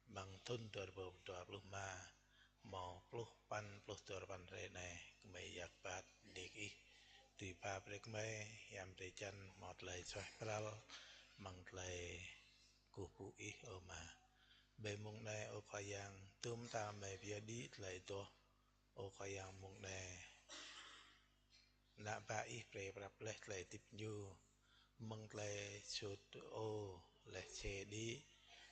amăng thŭn dua rơbâo dua pluh rơma, hmâo pluh păn, pluh dua păn hrơi anai, gơmơi yak rơbat bơni kơ Ih, tui pha brơi kơ gơmơi, hiam drơi jăn, hmâo tơlơi suaih pral, amăng tơlơi kơkuh pơpŭ Ih, ơ Ama. Ƀơi mông anai, ơ Khua Yang, dŭm mơta gơmơi pơyơr đĭ tơlơi adoh, ơ Khua Yang, mông anai, ană bă Ih brơi prăp laih tơlơi hơdip ñu, mơ̆ng tơlơi sut ô, laih sê đĭ,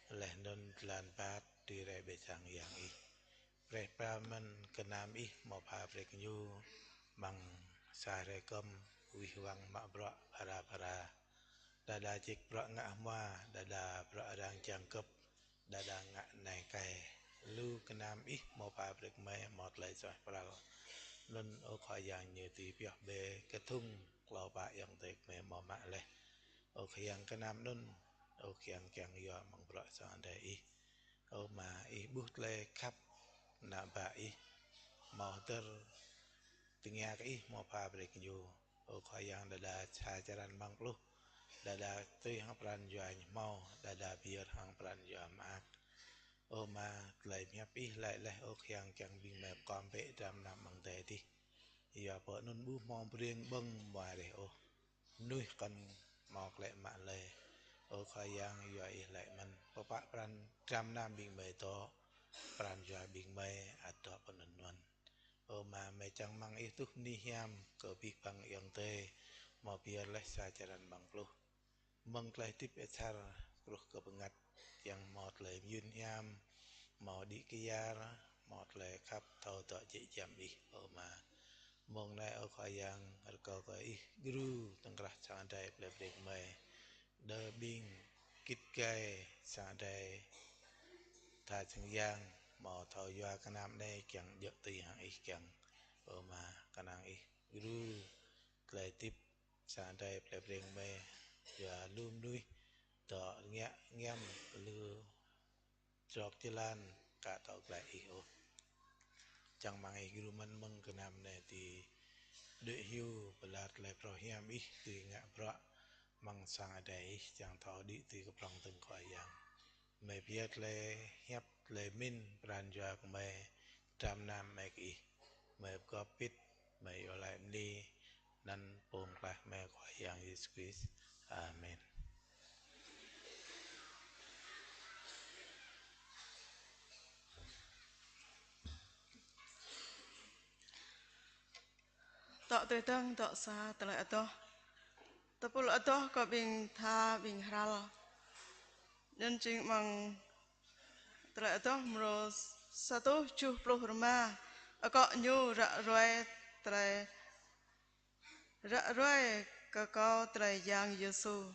laih anŭn jơlan rơbat dưi rai ƀơi sang yang Ih. Brơi pơmĭn gơnam Ih hmâo pha brơi kơ ñu, amăng sa hrơi kơm, wih wăng mă bruă phara phara. Đơđa čih bruă ngă hmua, đơđa bruă arăng čang kơ̆p, đơđa ngă anai kai. Lu gơnam Ih hmâo pha brơi kơ gơmơi hmâo tơlơi suaih pral. Anŭn ơ Khua Yang ñu dưi pioh ƀơi kơthŭng klâo pă ayŏng adơi gơmơi hmâo mă laih. Ơ Khua Yang gơnam anŭn, ơ Khua Yang kiăng yua amăng bruă sang Ơi Adai Ih. Ơ Ama, Ih ƀuh tơlơi khăp ană bă Ih, hmâo hơdơr tơngia kơ Ih hmâo pha brơi kơ ñu. Ơ Khua Yang, đơđa sa črăn amăng pluh, đơđa tui hăng pran jua ñu hmâo, đơđa pơyơr hăng pran jua mơak. Ơ Ama, tơlơi pơhiăp Ih laĭ laih, ơ Khua Yang, kiăng ƀing gơmơi pơkom bĕ dram gơnam amăng adai adih. Yua pơ anŭn ƀu hmâo pơriêng ƀơ̆ng mua reh ôh. Mơnuih kăn hmâo klĕ mă lơi. Ơ Khua Yang, yua Ih laĭ mơ̆n, pơpă pran dram gơnam ƀing gơmơi dŏ, pran jua ƀing gơmơi ăt dŏ pơ anŭn mơ̆n. Ơ Ama, gơmơi čang rơmang Ih tuh bơni hiam kơ abih bang ayŏng adơi hmâo pơyơr laih sa črăn amăng pluh. Mơ̆ng tơlơi hơdip ih čar truh kơ bơngăt, kiăng hmâo tơlơi mơyun hiam, hmâo đĭ kyar, hmâo tơlơi khăp thâo dŏ jĕ giăm Ih, ơ Ama. Mông anai, ơ Khua Yang, rơkâo kơ Ih gru tơ̆ng krah sang Ơi Adai plei Breng gơmơi, đơ ƀing git gai sang Ơi Adai, tha sang Yang, hmâo thâo yua gơnam anai kiăng djơ̆ tui hăng Ih kiăng, ơ Ama, kơnang Ih gru tơlơi hơdip sang Ơi Adai plei Breng gơmơi, yua lu mơnuih dŏ ngă ngiăm lu jrok jơlan ka thâo glaĭ Ih ôh. Čang rơmang Ih gru mơ̆n mơ̆ng gơnam anai dưi đuaĭ hyu pơlar tơlơi phrâo hiam Ih, dưi ngă bruă amăng sang Ơi Adai Ih, čang thâo đĭ tui kơ prŏng tơ̆ng Khua Yang. Gơmơi pơyơr tơlơi hiăp, tơlơi pơmĭn, pran jua gơmơi, dram gơnam gơmơi kơ Ih. Gơmơi pơgop pit, gơmơi iâu laĭ bơni, anăn Pô Pơklaih gơmơi Khua Yang Yêsu Krist. Amen. Dŏ tui dơ̆ng, dŏ sa tơlơi adoh. Tơpul adoh kơ ƀing tha ƀing hral. Anŭn jing amăng tơlơi adoh mrô sa rơtuh tơjuh pluh rơma. Akŏ ñu ră ruai tơlơi, ră ruai kơ kâo tơlơi Yang Yêsu.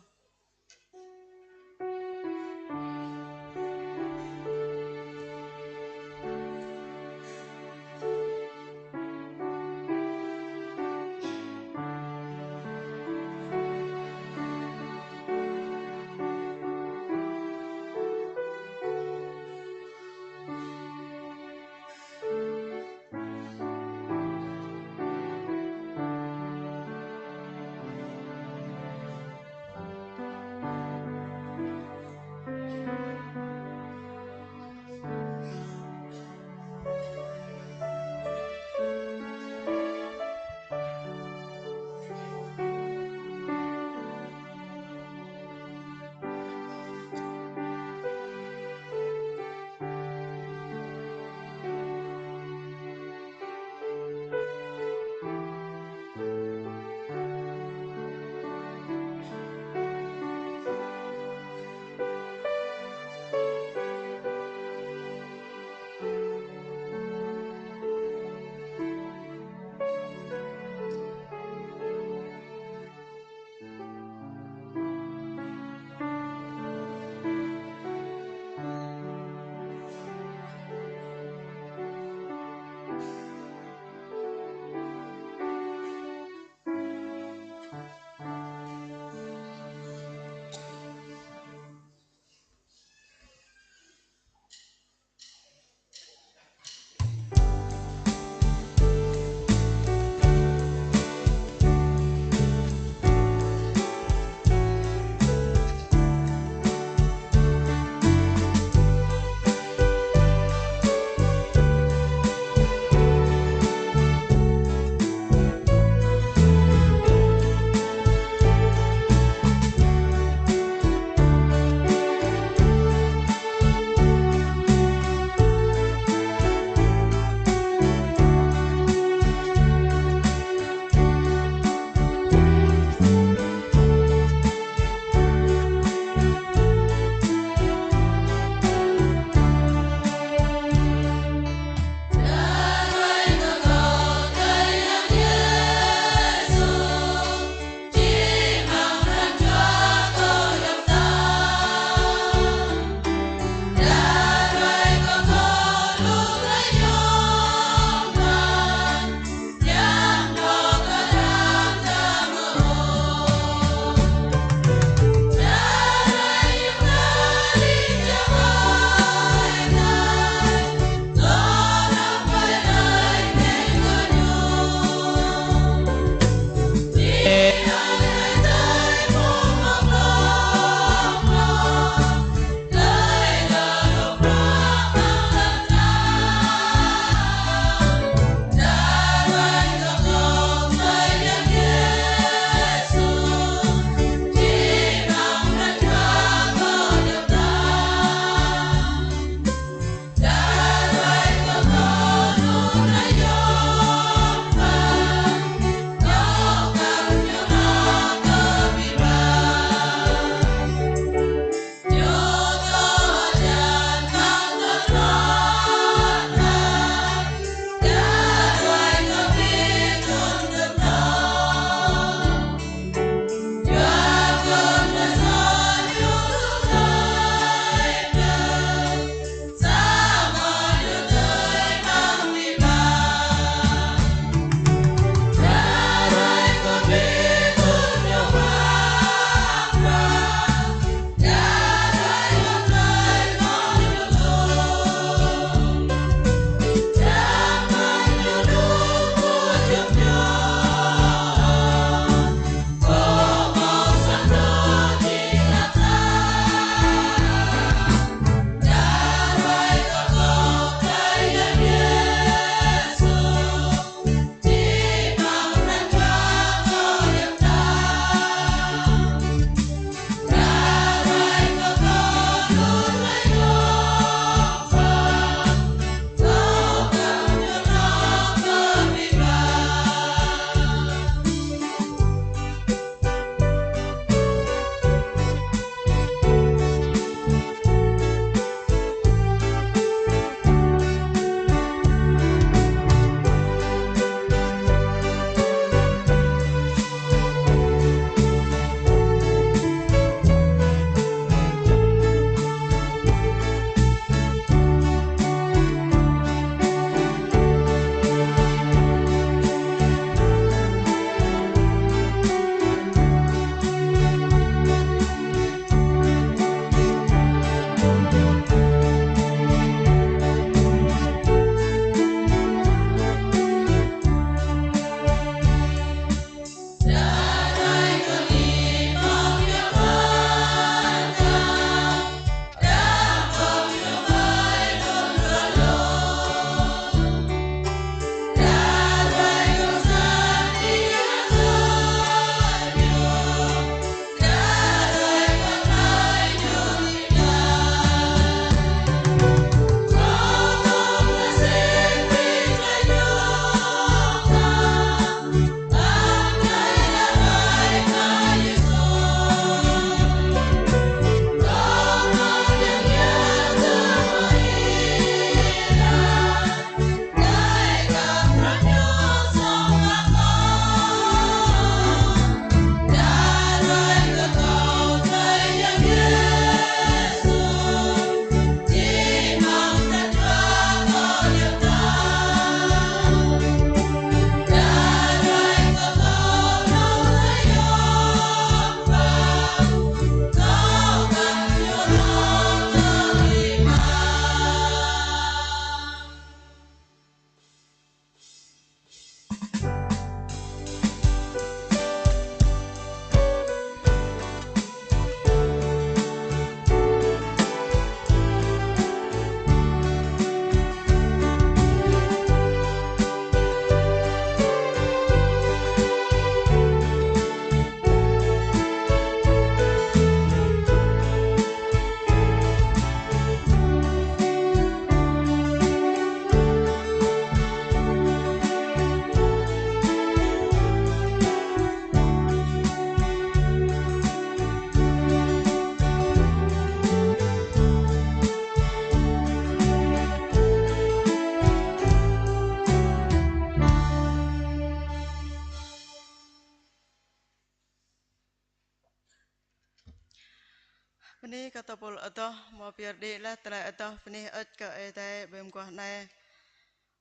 Bơni kơ tơpul adoh, hmâo pơyơr đĭ laih tơlơi adoh bơni hơơč kơ Ơi Adai ƀơi mơguah anai.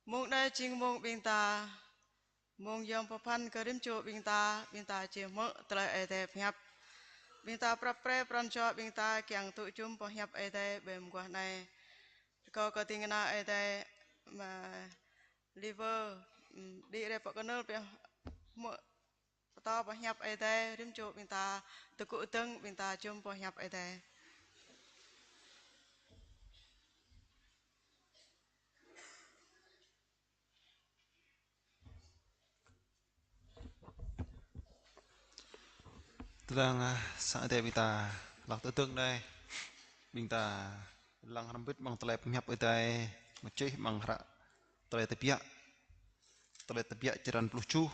Mông anai jing mông ƀing ta, mông yom pơphan kơ rĭm čô ƀing ta, ƀing ta či hmư̆ tơlơi Ơi Adai pơhiăp. Ƀing ta prăp pre pran jua ƀing ta kiăng tŭ jum boh hiăp Ơi Adai ƀơi mơguah anai. Rơkâo kơ ding kơna Ơi Adai, mă liver, đĭ rai pơ kơnơl pioh hmư̆ pơtô boh hiăp Ơi Adai, rĭm čô ƀing ta tơgŭ dơ̆ng ƀing ta jum boh hiăp Ơi Adai. Tơdang, ah, sang Ơi Adai ƀing ta hlak tơdơ̆ng anai, ƀing ta lăng hrŏm hơbĭt amăng tơlơi pơhiăp Ơi Adai, mơčih amăng hră Tơlơi Tơbiă, Tơlơi Tơbiă črăn pluh tơjuh.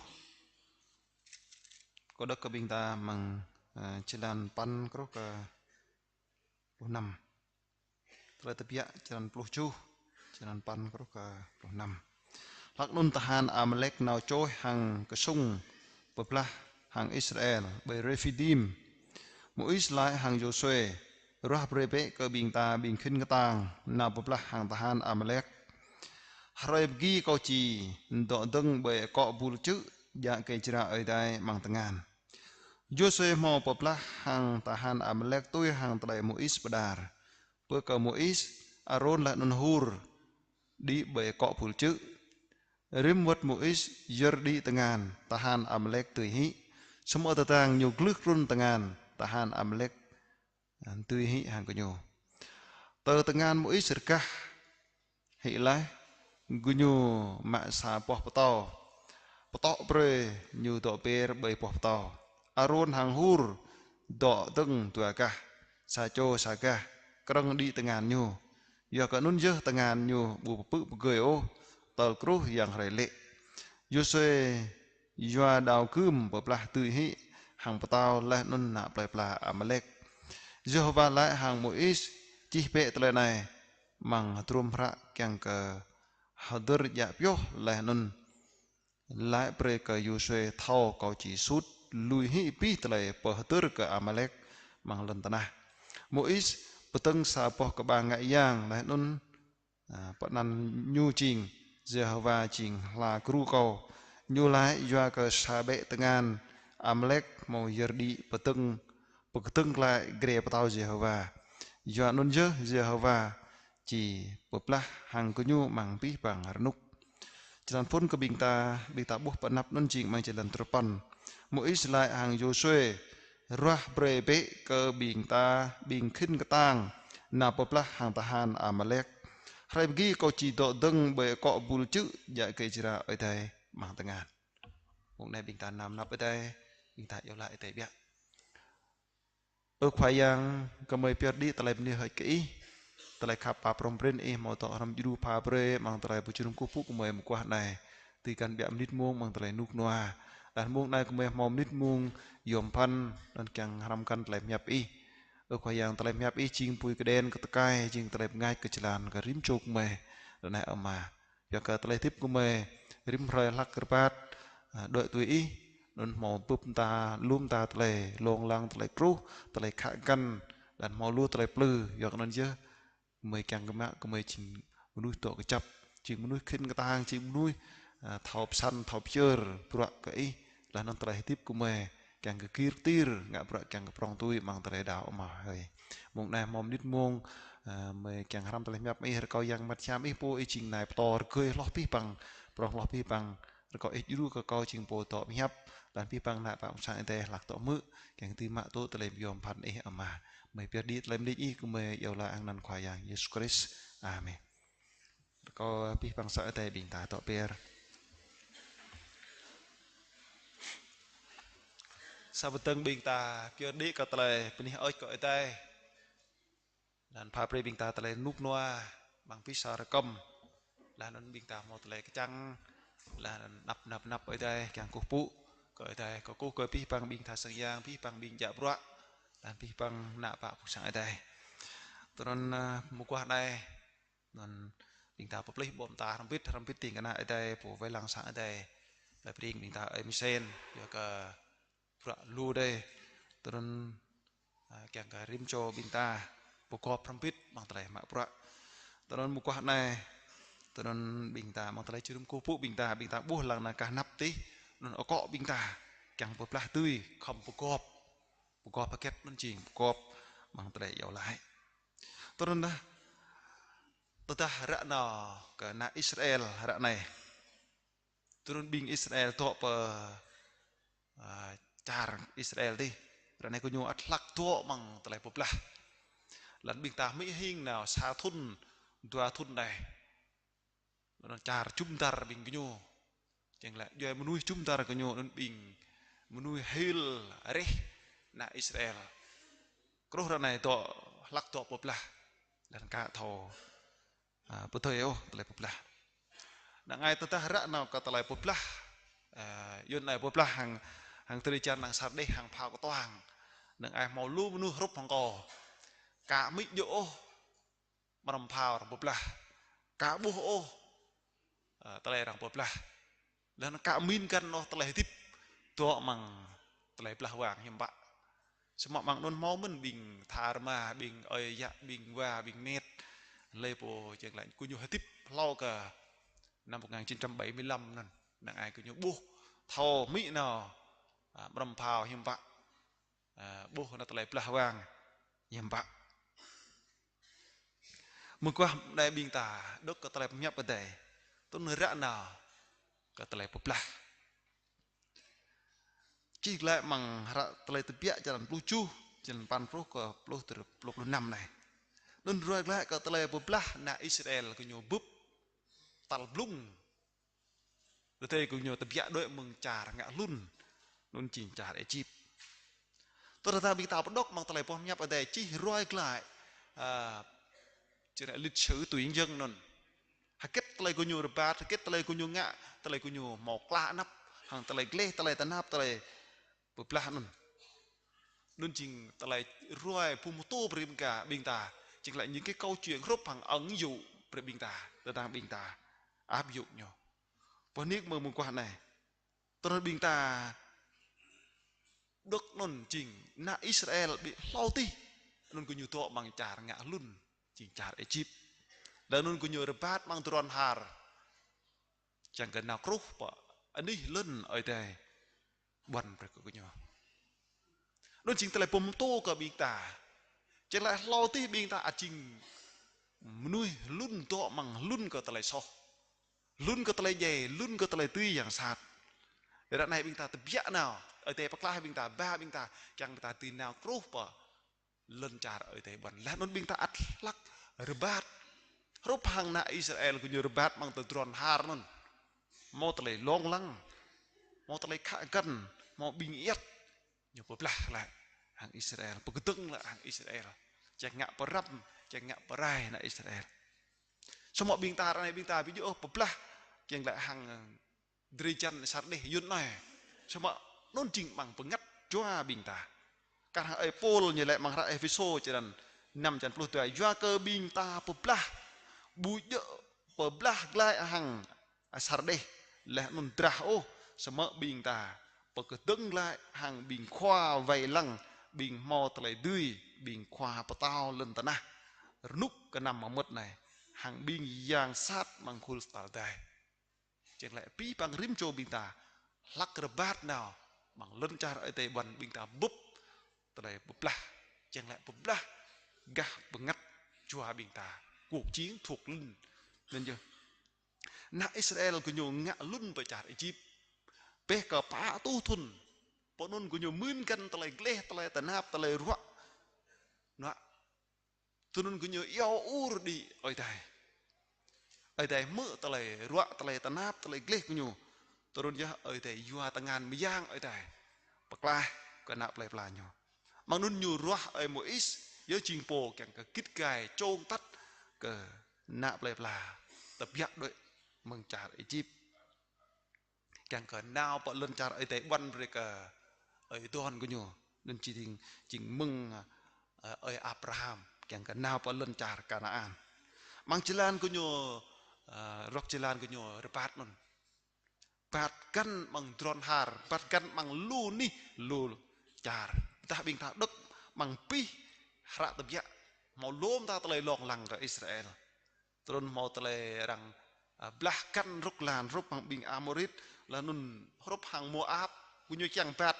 Kâo đŏk kơ ƀing ta amăng, ah, črăn păn truh kơ pluh năm. Tơlơi Tơbiă črăn pluh tơjuh, črăn păn truh kơ pluh năm. Hlak anŭn tơhan Amalek nao čuh hăng kơsŭng pơblah hăng Israel ƀơi Refidim. Môis laĭ hăng Yôsuê: Ruah brơi bĕ kơ ƀing ta ƀing khĭn kơtang nao pơblah hăng tơhan Amalek. Hrơi pơgi kâo či dŏ dơ̆ng ƀơi akŏ bul čư̆ djă kơ jrao Ơi Adai amăng tơngan. Yôsuê hmâo pơblah hăng tơhan Amalek tui hăng tơlơi Môis pơđar. Bơ kơ Môis, Arôn laih anŭn Hur đĭ ƀơi akŏ bul čư̆. Rĭm wơ̆t Môis yơr đĭ tơngan, tơhan Amalek dưi hĭ. Samơ̆ tơdang ñu glưh trŭn tơngan, tơhan Amalek, ah, dưi hĭ hăng gơñu. Tơ tơngan Môis rơgah hĭ laih, gơñu mă sa boh pơtâo, pơtŏ brơi ñu dŏ ber ƀơi boh pơtâo. Arôn hăng Hur dŏ dơ̆ng dua gah, sa čô sa gah, krơ̆ng đĭ tơngan ñu. Yua kơ anŭn yơh tơngan ñu ƀu pơpư̆ pơgơi ôh, tơl truh yang hrơi lê̆. Yôsuê yua đao gưm pơblah dưi hĭ hăng pơtâo laih anŭn ană plơi pla Amalek. Yêhôwa laĭ hăng Môis: Čih bĕ tơlơi anai amăng hơdrôm hră kiăng kơ hơdơr djă pioh laih anŭn laĭ brơi kơ Yôsuê thâo kâo či sut lui hĭ abih tơlơi pơhơdơr kơ Amalek amăng lŏn tơnah. Môis pơdơ̆ng sa boh kơƀang ngă yang laih anŭn, ah, pơanăn ñu jing: Yêhôwa jing hla gru kâo. Ñu laĭ: Yua kơ sa ƀĕ tơngan Amalek hmâo yơr đĭ pơdơ̆ng, pơkơdơ̆ng glaĭ grê pơtao Yêhôwa. Yua anŭn yơh Yêhôwa či pơblah hăng gơñu amăng abih bang rơnŭk. Črăn phŭn kơ ƀing ta, ƀing ta ƀuh pơanăp anŭn jing amăng črăn duapăn. Môis laĭ hăng Yôsuê: Ruah brơi bĕ kơ ƀing ta, ƀing khĭn kơtang, nao pơblah hăng tơhan Amalek. Hrơi pơgi kâo či dŏ dơ̆ng ƀơi akŏ bul čư̆ djă kơ jrao Ơi Adai amăng tơngan. Mông anai ƀing ta nao pơanăp Ơi Adai, ƀing ta iâu laĭ Ơi Adai biă. Ơ Khua Yang, gơmơi pơyơr đĭ tơlơi bơni hơơč kơ Ih, tơlơi khăp pap prŏng prin Ih hmâo dŏ hrŏm djru pha brơi amăng tơlơi pơjơnum kơkuh pơpŭ gơmơi mơguah anai. Tui găn ƀiă mơnit mông amăng tơlơi rơnŭk rơnua. Laih mông anai gơmơi hmâo mơnit mông yom pơphan, anŭn kiăng hrăm găn tơlơi pơhiăp Ih. Ơ Khua Yang, tơlơi pơhiăp Ih jing apui kơđen kơ tơkai, jing tơlơi pơngač kơ jơlan kơ rĭm čô gơmơi. Ră anai Ama, yua kơ tơlơi hơdip gơmơi rĭm hrơi hlak rơbat, ah, đuaĭ tui Ih, anŭn hmâo bưp mơta, lu mơta tơlơi, lông lăng tơlơi truh, tơlơi khă găn, laih hmâo lu tơlơi plư, yua kơ anŭn yơh gơmơi kiăng kơ mă, gơmơi jing mơnuih dŏ kơjăp, jing mơnuih khĭn kơtang, jing mơnuih, ah, thâo pơsăn, thâo pơyơr bruă kơ Ih, laih anŭn tơlơi hơdip gơmơi kiăng kơ gir kơtir, ngă bruă kiăng kơ prŏng tui amăng tơlơi đaŏ Ama hơi. Mông anai hmâo mơnit mông, ah, gơmơi kiăng hrăm tơlơi pơhiăp Ih, rơkâo Yang Bơngăt Hiam Ih pô Ih jing Nai pơtô rơgơi hloh abih bang, prŏng hloh abih bang, rơkâo Ih djru kơ kâo jing pô dŏ pơhiăp, laih abih bang ană bă ƀuôn sang Ơi Adai hlak dŏ hmư̆, kiăng dưi mă tŭ tơlơi yom pơphan Ih Ama. Gơmơi pơyơr đĭ tơlơi mơlih Ih, gơmơi iâu laĭ amăng anăn Khua Yang Yêsu Krist. Amen. Rơkâo abih bang sang Ơi Adai ƀing ta dŏ ber. Sa pơdơ̆ng ƀing ta pơyơr đĭ kơ tơlơi bơni hơơč kơ Ơi Adai. Laih anŭn pha brơi ƀing ta tơlơi rơnŭk rơnua amăng abih sa rơkơm. Laih anŭn ƀing ta hmâo tơlơi kơčăng. Laih anŭn anăp, anăp, anăp Ơi Adai kiăng kơkuh pơpŭ kơ Ơi Adai, kơkuh kơ abih bang ƀing tha sang yang, abih bang ƀing djă bruă, laih anŭn abih bang ană bă ƀuôn sang Ơi Adai. Tui anŭn, ah, mơguah anai, anŭn ƀing ta pơplih ƀô̆ mơta hrŏm hơbĭt, hrŏm hơbĭt ding kơna Ơi Adai, pô wai lăng sang Ơi Adai. Laih pơring ƀing ta ơi Misen, yua kơ bruă lu đơi. Tui anŭn Kiăng kơ rĭm čô ƀing ta pơgop hrŏm hơbĭt amăng tơlơi mă bruă. Tui anŭn mơguah anai, tui anŭn ƀing ta amăng tơlơi či rĭm kơkuh pơpŭ ƀing ta, ƀing ta ƀuh lăng anai kah anăp tih, anŭn akŏ ƀing ta kiăng pơblah dưi, khŏm pơgop. Pơgop hơget anŭn jing pơgop amăng tơlơi iâu laĭ. Tui anŭn dah, tơdah ră nao kơ ană Israel ră anai. Tui anŭn ƀing Israel dŏ pơ, a, čar Israel tih. Ră anai gơñu ăt hlak dŏ amăng tơlơi pơblah. Lăng ƀing ta hmư̆ hing nao sa thŭn, dua thŭn anai. Anŭn čar jum dar ƀing gơñu. Čang lĕ djuai mơnuih jum dar gơñu anŭn ƀing mơnuih hil rĕh ană Israel. Truh ră anai dŏ hlak dŏ pơblah. Lăng ka thâo a, pơdơi ôh tơlơi pơblah. Năng ai tơdah ră nao kơ tơlơi pơblah, a, yua anai pơblah hăng, hăng drơi jan, hăng asar đeh, hăng phao kơtuang. Năng ai hmâo lu mơnuih hrup hăng kâo. Ka hmư̆ djơ̆ ôh amăng phao arăng pơblah. Ka ƀuh ôh, a, tơlơi arăng pơblah. Lăng ka min kăn noh tơlơi hơdip dŏ amăng tơlơi blah wang hiư̆m pă. Samơ̆ amăng anŭn hmâo mơ̆n ƀing tha rơma, ƀing ơi yă, ƀing wa, ƀing met. Lĕ pô čang lĕ gơñu hơdip hlâo kơ năm một ngàn chín trăm bảy mươi lăm anŭn. Năng ai gơñu ƀuh thâo hmư̆ nao, a, amăng phao hiư̆m pă. A, ƀuh nao tơlơi blah wang hiư̆m pă. Mơguah anai ƀing ta đŏk kơ tơlơi pơhiăp Adai. Tui anŭn ră nao kơ tơlơi pơblah. Čih glaĭ amăng hră Tơlơi Tơbiă črăn pluh tơjuh, črăn sapăn pluh kơ pluh, pluh, pluh năm anai. Anŭn ruai glaĭ kơ tơlơi pơblah ană Israel gơñu bưp tal blung. Tơdơi gơñu tơbiă đuaĭ mơ̆ng čar ngă hlŭn, anŭn jing čar Êjip. Tơdah ƀing ta pơđŏk amăng tơlơi boh hiăp Adai čih ruai glaĭ, a, čih lịch sử tuyên truyền anŭn. Hơget tơlơi gơñu rơbat, hơget tơlơi gơñu ngă, tơlơi gơñu hmâo klah anăp, hăng tơlơi gleh, tơlơi tơnap, tơlơi pơblah anŭn. Anŭn jing tơlơi ruai pơhmutu brơi ƀing ta, ƀing ta. Jing lĕ những cái câu chuyện hrup hăng ứng dụng brơi ƀing ta, tơdang ƀing ta áp dụng ñu. Boh nik mơ̆ng mơguah anai. Tui anŭn ƀing ta đŏk anŭn jing ană Israel ƀu hlâo tih. Anŭn gơñu dŏ amăng čar ngă hlŭn, jing čar Êjip. Lăng anŭn gơñu rơbat amăng tơdron har. Čang kơ nao truh pơ anih lŏn Ơi Adai ƀuăn brơi kơ gơñu. Anŭn jing tơlơi pơhmutu kơ ƀing ta. Čang lĕ hlâo tih ƀing ta ăt jing mơnuih hlŭn dŏ amăng hlŭn kơ tơlơi soh. Hlŭn kơ tơlơi djai, hlŭn kơ tơlơi dưi yang sat. Ră anai ƀing ta tơbiă nao, Ơi Adai pơklaih ƀing ta, ba ƀing ta, kiăng ƀing ta dưi nao truh pơ lŏn čar Ơi Adai ƀuăn. Laih anŭn ƀing ta ăt hlak rơbat. Hrup hăng ană Israel gơñu rơbat amăng tơdron har anŭn. Hmâo tơlơi lông lăng. Hmâo tơlơi khă kăn. Hmâo ƀing iăt. Ñu pơblah laih hăng Israel. Pơkơdơ̆ng laih hăng Israel. Čang ngă pơrăm, čang ngă pơrai ană Israel. Samơ̆ ƀing ta ră anai ƀing ta ƀu djơ̆ ôh pơblah. Kiăng laĭ hăng drơi jan asar đeh yun anai. Samơ̆ anŭn jing amăng bơngăt jua ƀing ta. Kar hăng ơi Pôl ñu laĭ amăng hră Êphêsô črăn năm črăn pluh dua, yua kơ ƀing ta pơblah, ƀu djơ̆ pơblah glaĭ hăng asar đeh, laih anŭn drah ôh, samơ̆ ƀing ta pơkơdơ̆ng glaĭ hăng ƀing khua wai lăng, ƀing hmâo tơlơi dưi, ƀing khua pơtao lŏn tơnah rơnŭk kơnăm mơmŏt anai, hăng ƀing yang sat amăng khul tal adai. Čang lĕ abih bang rĭm čô ƀing ta hlak rơbat nao amăng lŏn čar Ơi Adai ƀuăn, ƀing ta bưp tơlơi pơblah. Čang lĕ pơblah gah bơngăt jua ƀing ta, cuộc chiến thuộc linh. Anŭn yơh. Ană Israel gơñu ngă hlŭn pơ čar Êjip. Bĕ kơ pă rơtuh thŭn. Pơ anŭn gơñu mưn kăn tơlơi gleh, tơlơi tơnap, tơlơi ruă. Anŭn. Tui anŭn gơñu iâu ur đĭ Ơi Adai. Ơi Adai hmư̆ tơlơi ruă, tơlơi tơnap, tơlơi gleh gơñu. Tui anŭn yơh Ơi Adai yua tơngan mơyang Ơi Adai pơklaih kơ ană plei pla ñu. Mơ̆ng anŭn ñu ruah ơi Môis, yơh jing pô kiăng kơ git gai čong tăt kơ ană plei pla tơbiă đuaĭ mơ̆ng čar Êjip. Kiăng kơ nao pơ lŏn čar Ơi Adai ƀuăn brơi kơ ơi adon gơñu. Anŭn jing, jing mơ̆ng, ơ, ơi Abraham. Kiăng kơ nao pơ lŏn čar Kanaan. Mơ̆ng jơlan gơñu, ơ, rŏk jơlan gơñu rơbat anŭn. Rơbat găn mơ̆ng tơdron har, rơbat găn mơ̆ng lu anih, lu čar. Tơdah ƀing ta đŏk Mơ̆ng pih hră tơbiă, hmâo lŏm ta tơlơi lông lăng kơ Israel. Tơdơi anŭn hmâo tơlơi arăng, a, blah găn rŭk lan, rŭk mơ̆ng ƀing Amôrit, laih anŭn hrup hăng Môap, gơñu kiăng ƀat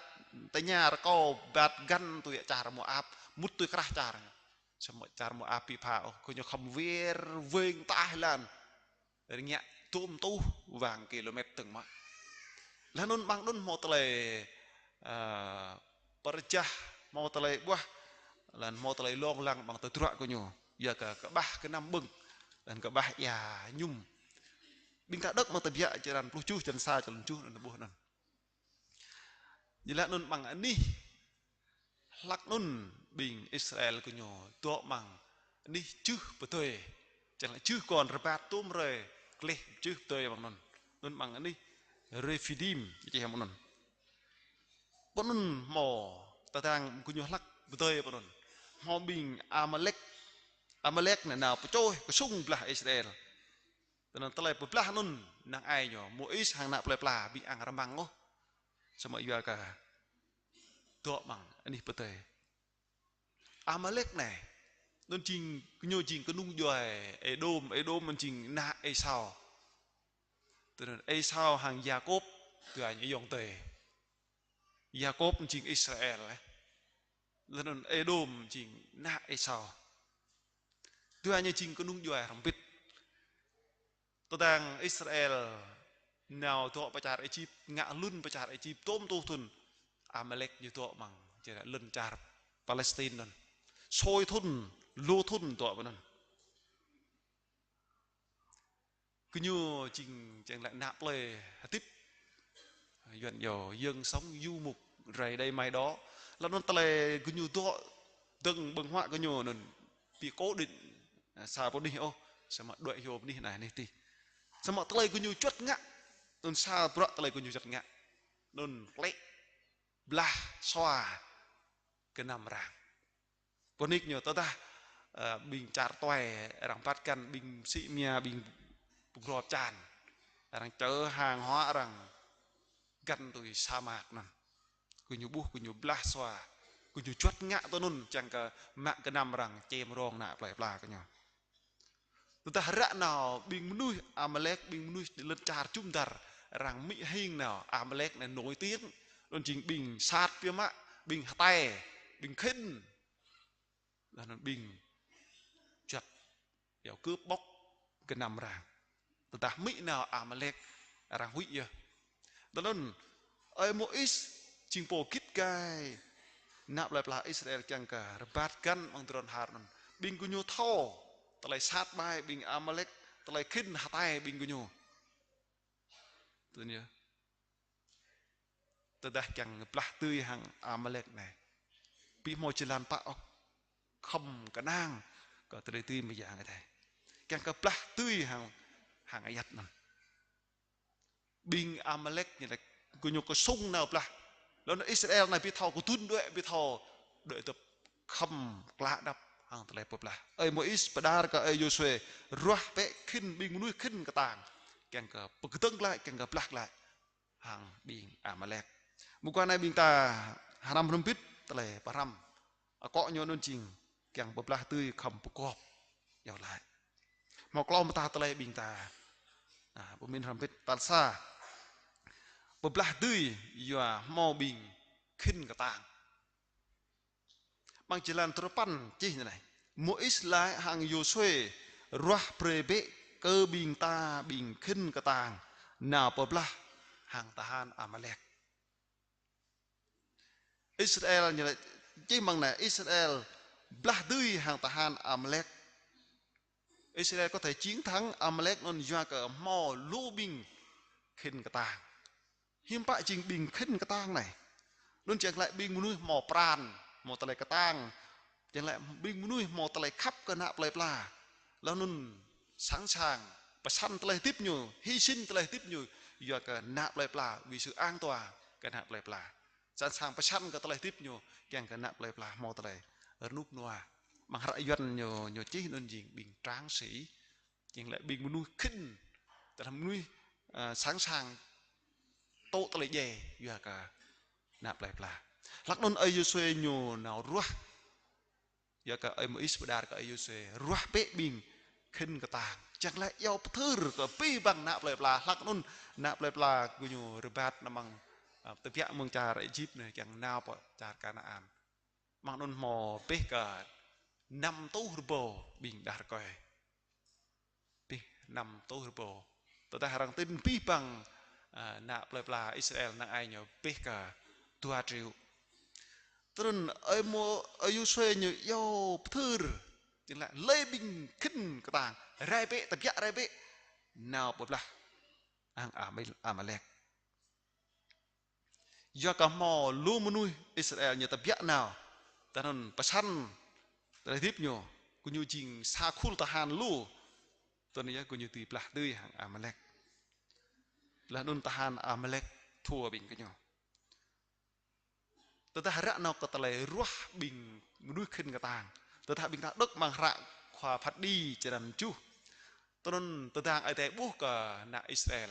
tơña rơkâo ƀat găn tui čar Môap, mŭt tui krah čar. Samơ̆ čar Môap ƀu pha ôh, gơñu khŏm wir weng taih lan. Rơngiă tơm tuh wang kilômet tơ̆ng mă. Laih anŭn mơ̆ng anŭn hmâo tơlơi, a, pơrơjah, hmâo tơlơi ƀuah, laih anŭn hmâo tơlơi lông lăng mơ̆ng tơdruă gơñu. Yua kơ kơƀah gơnam ƀơ̆ng, laih anŭn kơƀah ia mơñum. Ƀing ta đŏk mơ̆ng tơbiă črăn pluh tơjuh, črăn sa, črăn tơjuh anŭn ƀuh anŭn. Ñu laĭ anŭn mơ̆ng anih hlăk anŭn ƀing Israel gơñu dŏ mơ̆ng anih jưh pơdơi. Čang laĭ jưh kon rơbat tơm hrơi, gleh jưh pơdơi mơ̆ng anŭn. Anŭn mơ̆ng anih Refidim, čih mơ̆ng anŭn. Pơ anŭn hmâo tơdang gơñu hlăk pơdơi pơ anŭn. Hmâo ƀing Amalek. Amalek anai nao pơčoh kơsung blah Israel. Tơdơi anŭn tơlơi pơblah anŭn năng ai ñu, Môis hăng ană plơi pla ƀu ăng rơmang ôh. Samơ̆ yua kơ dŏ mơ̆ng anih pơdơi. Amalek anai, anŭn jing, gơñu jing kơnung djuai Êđôm, Êđôm anŭn jing ană Êsau. Tơdơi anŭn Êsau hăng Yakôb, dua ñu ayŏng adơi. Yakôb anŭn jing Israel, ơ. Laih anŭn Êđôm jing ană Êsau. Dua ñu jing kơnung djuai hrŏm hơbĭt. Tơdang Israel nao dŏ pơ čar Êjip, ngă lŭn pơ čar Êjip, tơm tuh thŭn, Amalek ñu dŏ mơ̆ng, čơră lŏn čar Palestin anŭn. Sui thŭn, lu thŭn dŏ pơ anŭn. Gơñu jing čang laĭ ană plơi hơdip. Yuan yơh, dân sống du mục, rày đây mai đó. Laih anŭn tơlơi gơñu dŏ dơ̆ng ƀơ̆ng huă gơñu anŭn ƀu cố định, a, sa pơ anih ôh, samơ̆ đuaĭ hyu pơ anih anai anih adih. Samơ̆ tơlơi gơñu juăt ngă, anŭn sa bruă tơlơi gơñu juăt ngă. Anŭn klĕ blah sua gơnam arăng. Pơnik ñu tơdah, ơ, ƀing čar tuai arăng ƀat găn, ƀing sĭ mia, ƀing pơgrop čan. Arăng čơ hàng hóa arăng găn tui sa mă anŭn. Gơñu ƀuh, gơñu blah sua, gơñu juăt ngă tui anŭn, čang kơ mă gơnam arăng čem rông ană plơi pla gơñu. Tơdah ră nao ƀing mơnuih Amalek, ƀing mơnuih lŏn čar jum dar, arăng mĭ hing nao Amalek anai nổi tiếng, anŭn jing ƀing sat biă mă, ƀing hơtai, ƀing khĭn. Laih anŭn ƀing juăt iâu cướp bóc gơnam arăng. Tơdah mĭ nao Amalek arăng huĭ yơh. Tơdơi anŭn, ơi Môis jing pô git gai ană plơi pla Israel kiăng kơ rơbat găn amăng tơdron har anŭn. Ƀing gơñu thâo tơlơi sat ƀai ƀing Amalek, tơlơi khĭn hơtai ƀing gơñu. Tui anŭn yơh. Tơdah kiăng blah tui hăng Amalek anai, ƀu hmâo jơlan pă ôh, khŏm kơnang kơ tơlơi tui mơyang adai. Kiăng kơ blah tui hăng, hăng ayăt anŭn. Ƀing Amalek ñu laĭ gơñu kơsung nao blah. Laih anŭn Israel anai ƀu thâo kơdŭn đuaĭ, ƀu thâo đuaĭ tơ̆p, khŏm klă đăp hăng tơlơi pơblah. Ơi Môis pơđar kơ ơi Yôsuê ruah bĕ khĭn ƀing mơnuih khĭn kơtang. Kiăng kơ pơkơdơ̆ng glaĭ, kiăng kơ blah glaĭ hăng ƀing Amalek. Mơguah anai ƀing ta hrăm hrŏm hơbĭt tơlơi pơhrăm. Akŏ ñu anŭn jing kiăng pơblah tui khŏm pơgop. Yua laĭ. Hmâo klâo mơta tơlơi ƀing ta. Nah, pơmĭn hrŏm hơbĭt tal sa. Pơblah tui yua hmâo ƀing khĭn kơtang. Amăng jơlan duarơpăn čih anai. Môis laĭ hăng Yôsuê ruah brơi bĕ kơ ƀing ta ƀing khĭn kơtang nao pơblah hăng tơhan Amalek. Israel ñu laĭ čih amăng anai Israel blah tui hăng tơhan Amalek. Israel có thể chiến thắng Amalek anŭn yua kơ hmâo lu ƀing khĭn kơtang. Hiư̆m pă jing ƀing khĭn kơtang anai. Anŭn čang laĭ ƀing mơnuih hmâo pran, hmâo tơlơi kơtang. Čang laĭ ƀing mơnuih hmâo tơlơi khăp kơ ană plơi pla. Laih anŭn sẵn sàng pơsăn tơlơi hơdip ñu, hy sinh tơlơi hơdip ñu, yua kơ ană plơi pla, vì sự an toàn kơ ană plơi pla. Sẵn sàng pơsăn kơ tơlơi hơdip ñu, kiăng kơ ană plơi pla hmâo tơlơi rơnŭk rơnua. Amăng hră Yuan ñu, ñu čih anŭn jing ƀing tráng sĩ. Jing laĭ ƀing mơnuih khĭn, tơdah mơnuih, ơ, sẵn sàng tŭ tơlơi djai, yua kơ ană plơi pla. Hlăk anŭn ơi Yôsuê ñu nao ruah Yua kơ ơi Môis pơđar kơ ơi Yôsuê ruah bĕ ƀing khĭn kơtang. Čang laĭ iâu pơthưr kơ abih bang ană plơi pla hlăk anŭn, ană plơi pla gơñu rơbat nao amăng, a, tơbiă mơ̆ng čar Êjip anai kiăng nao pơ čar Kanaan. Amăng anŭn hmâo abih kơ năm rơtuh rơbâo ƀing đah rơkơi. Abih năm rơtuh rơbâo. Tơdah arăng tin abih bang, a, ană plơi pla Israel năng ai ñu abih kơ dua triệu. Tơdơi anŭn ơi Mô-, ơi Yôsuê ñu iâu pơthưr. Čang laĭ lĕ ƀing khĭn kơtang. Rai bĕ, tơbiă rai bĕ. Nao pơblah hăng Amê-, Amalek. Yua kơ hmâo lu mơnuih Israel ñu tơbiă nao. Tơdơi anŭn pơsăn tơlơi hơdip ñu. Gơñu jing sa khul tơhan lu. Tơdơi anŭn yơh gơñu dưi blah dưi hăng Amalek. Laih anŭn tơhan Amalek thua ƀing gơñu. Tơdah ră nao kơ tơlơi ruah ƀing mơnuih khĭn kơtang. Tơdah ƀing ta đŏk amăng hră Khua Phat Kđi črăn tơjuh. Tơdơi anŭn tơdang Ơi Adai ƀuh kơ ană Israel.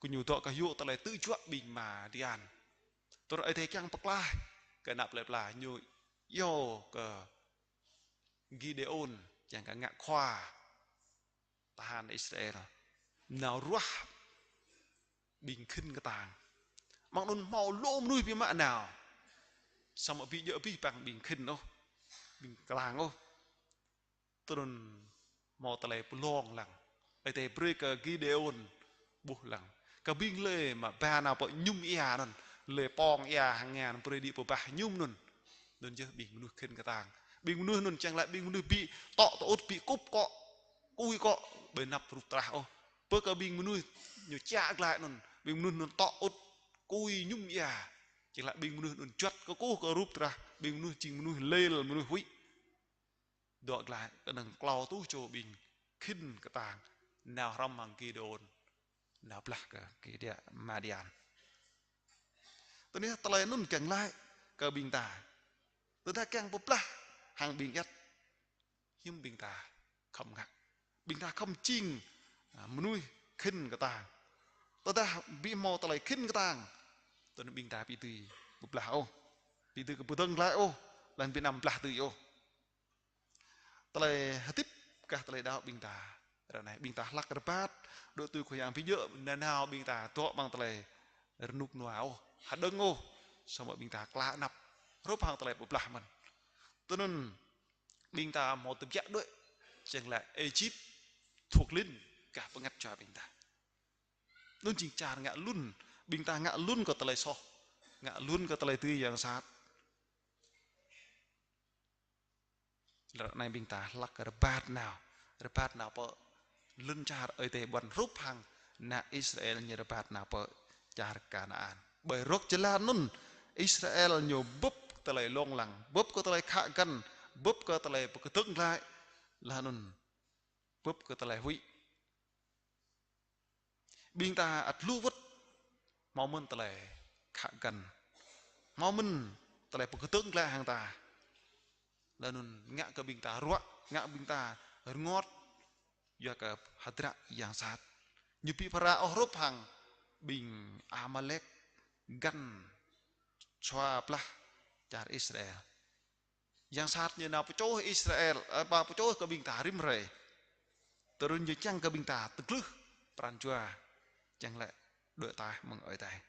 Gơñu dŏ kơ yŭ tơlơi tư̆ juă ƀing Madian. Tơdơi anŭn Ơi Adai kiăng pơklaih kơ ană plơi pla ñu iâu kơ Gideôn kiăng kơ ngă khua tơhan Israel. Nao ruah ƀing khĭn kơtang. Amăng anŭn hmâo lu mơnuih biă mă nao. Samơ̆ ƀu djơ̆ abih bang ƀing khĭn ôh. Ƀing kơtang ôh. Tơdơi anŭn hmâo tơlơi pơlông lăng. Ơi Adai brơi kơ Gideôn ƀuh lăng. Kơ ƀing lĕ mă ba nao pơ mơñum ia anŭn. Lĕ pŏng ia hăng ngăn brơi đĭ pơbah mơñum anŭn. Anŭn yơh ƀing mơnuih khĭn kơtang. Ƀing mơnuih anŭn čang laĭ ƀing mơnuih ƀu tŏ tơŭt ƀu kŭp akŏ. Kui akŏ ƀơi anăp rup trah ôh. Pơ kơ ƀing mơnuih ñu čă glaĭ anŭn. Ƀing mơnuih anŭn tŏ ŭt kui mơñum ia. Čang laĭ ƀing mơnuih anŭn juăt kơkuh kơ rup trah. Ƀing mơnuih jing mơnuih lêl mơnuih huĭ. Dŏ glaĭ kơnơ̆ng klâo rơtuh čô ƀing khĭn kơtang nao hrŏm hăng Gideôn nao blah kơ kơđiă Madian. Tơdơi anŭn tơlơi anŭn kiăng laĭ kơ ƀing ta. Tơdah kiăng pơblah hăng ƀing iăt hiư̆m ƀing ta khŏm ngă. Ƀing ta khŏm jing, a, mơnuih khĭn kơtang. Tơdah ƀu hmâo tơlơi khĭn kơtang. Tơdơi anŭn ƀing ta ƀu dưi pơblah ôh. Ƀu dưi kơ pơdơ̆ng glaĭ ôh. Laih ƀu năm blah dưi ôh. Tơlơi hơdip kah tơlơi đaŏ ƀing ta. Ră anai ƀing ta hlăk rơbat, đuaĭ tui Khua Yang ƀu djơ̆ nanao ƀing ta dŏ amăng tơlơi rơnŭk rơnua ôh, hơđơ̆ng ôh, samơ̆ ƀing ta klă anăp, hrup hăng tơlơi pơblah mơ̆n. Tơdơi anŭn ƀing ta hmâo tơbiă đuaĭ, čang laĭ Êjip, thuốc lin, kah bơngăt jua ƀing ta. Anŭn jing čar ngă lun, ƀing ta ngă lun kơ tơlơi soh, ngă lun kơ tơlơi dưi yang sat. Ră anai ƀing ta hlăk rơbat nao. Rơbat nao pơ lŏn čar Ơi Adai ƀuăn hrup hăng ană Israel ñu rơbat nao pơ čar Kanaan. Ƀơi rŏk jơlan anŭn Israel ñu bưp tơlơi lông lăng, bưp kơ tơlơi khă găn, bưp kơ tơlơi pơkơdơ̆ng glaĭ. Laih anŭn bưp kơ tơlơi huĭ. Ƀing ta ăt lu wơ̆t hmâo mơ̆n tơlơi khă găn. Hmâo mơ̆n tơlơi pơkơdơ̆ng glaĭ hăng ta. Laih anŭn ngă kơ ƀing ta ruă, ngă ƀing ta rơngot. Yua kơ hơdră yang sat. Ñu ƀu phara ôh hrup hăng ƀing Amalek găn sua blah čar Israel. Yang sat ñu nao pơčôh Israel, ơ, ba pơčôh kơ ƀing ta rĭm hrơi. Tơdơi anŭn ñu kiăng kơ ƀing ta tơglưh pran jua, kiăng laĭ đuaĭ ataih mơ̆ng Ơi Adai.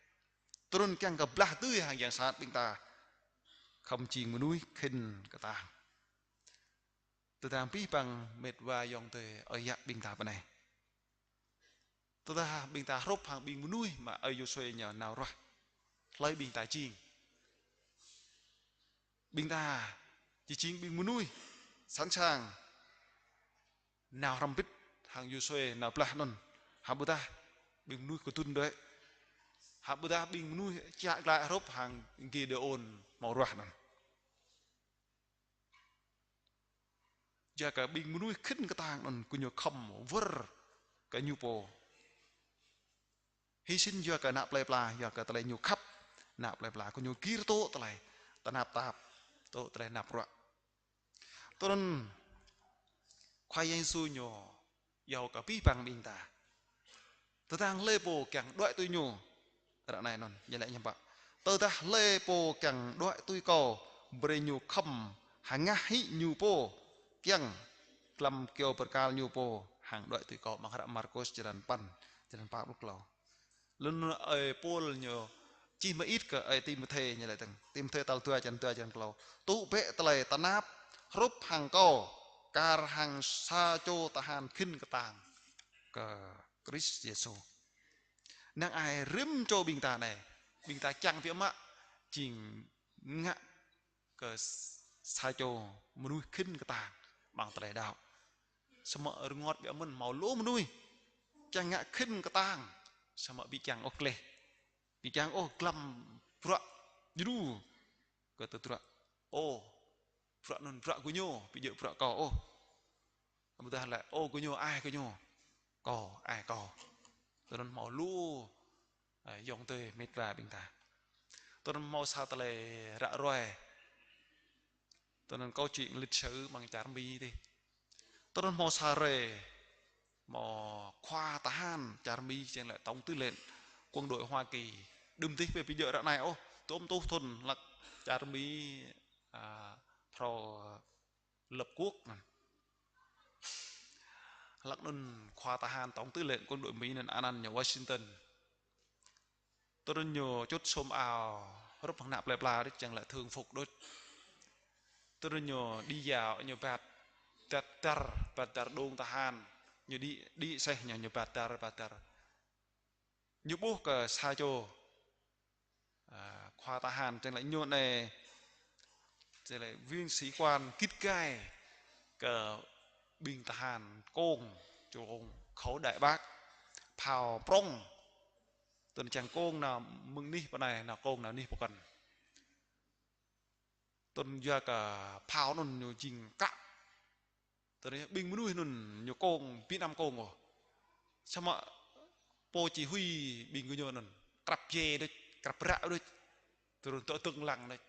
Tơdơi anŭn kiăng kơ blah dưi hăng yang sat ƀing ta khŏm jing mơnuih khĭn kơtang. Tơdang abih bang met wa ayŏng adơi ơi yă ƀing ta pơ anai. Tơdah ƀing ta hrup hăng ƀing mơnuih mă ơi Yôsuê ñu nao ruah. Hlơi ƀing ta jing. Ƀing ta či jing ƀing mơnuih sẵn sàng nao hrŏm hơbĭt hăng Yôsuê nao blah anŭn. Hă ƀôdah ƀing mơnuih kơdŭn đơi. Hă ƀôdah ƀing mơnuih čă glaĭ hrup hăng Gideôn hmâo ruah anŭn. Yua kơ ƀing mơnuih khĭn kơtang anŭn gơñu khŏm wơr kơ ñu pô. Hy sinh yua kơ ană plơi pla, yua kơ tơlơi ñu khăp ană plơi pla, gơñu gir tŭ tơlơi tơnap tap, tŭ tơlơi năp ruă. Tơdơi anŭn Khua Yang Yêsu ñu iâu kơ abih bang ƀing ta. Tơdang hlơi pô kiăng đuaĭ tui ñu. Ră anai anŭn, ñu laĭ hiư̆m pă. Tơdah hlơi pô kiăng đuaĭ tui kâo, brơi ñu khŏm hơngah hĭ ñu pô, kiăng glăm kyâo bơrkal ñu pô hăng đuaĭ tui kâo. Amăng hră Markôs črăn păn, črăn pă pluh klâo. Lơ̆m ơi Pôl ñu čih mơit kơ ơi Timôthê ñu laĭ dơ̆ng. Timôthê tal dua črăn dua, črăn klâo: Tŭ bĕ tơlơi tơnap hrup hăng kâo, kar hăng sa čô tơhan khĭn kơtang kơ Krist Yêsu. Năng ai rĭm čô ƀing ta anai, ƀing ta kiăng biă mă jing ngă kơ s-, sa čô mơnuih khĭn kơtang amăng tơlơi đaŏ. Samơ̆ rơngot biă mơ̆n hmâo lu mơnuih kiăng ngă khĭn kơtang, samơ̆ ƀu kiăng ôh gleh, ƀu kiăng ôh glăm bruă djru kơ tơdruă. Ôh, bruă anŭn bruă gơñu, ƀu djơ̆ bruă kâo ôh. Ƀôdah laĭ, ôh, gơñu, ai gơñu, kâo, ai kâo. Tui anŭn hmâo lu, ơ, ayŏng adơi met wa ƀing ta. Tui anŭn hmâo sa tơlơi ră ruai. Tui anŭn kâo čih lịch sử amăng čar Mi dih. Tui anŭn hmâo sa hrơi, hmâo khua tơhan čar Mi, čang laĭ tổng tư lệnh quân đội Hoa Kỳ, đưm dih ƀu djơ̆ ră anai ôh, tôm tuh thŭn hlăk čar Mi, a, phrâo lập quốc anŭn. Hlăk anŭn khua tơhan tổng tư lệnh quân đội Mi anŭn anăn ñu Washington. Tui anŭn ñu čŭt sum ao hrup hăng ană plơi pla đôč, čang laĭ thường phục đôč. Tui anŭn ñu đĭ yao, ñu bat, bat dar, bat dar đung tơhan. Ñu đĭ, đĭ seh ñu, ñu bat dar, bat dar. Ñu ƀuh kơ sa čô, a, khua tơhan, čang laĭ ñu anai, čang laĭ viên sĩ quan git gai kơ ƀing tơhan kông, čô kông khẩu đại bác, phao prŏng. Tui anŭn čang kông nao mơ̆ng anih pơ anai, nao kông nao anih pơkŏn. Tui anŭn yua kơ phao anŭn ñu jing kră. Tui anŭn ƀing mơnuih anŭn ñu kông, ƀu anăm kông ôh. Samơ̆ pô chỉ huy ƀing gơñu anŭn krăp djai đôč, krăp ră đôč. Tui anŭn dŏ dơ̆ng lăng đôč.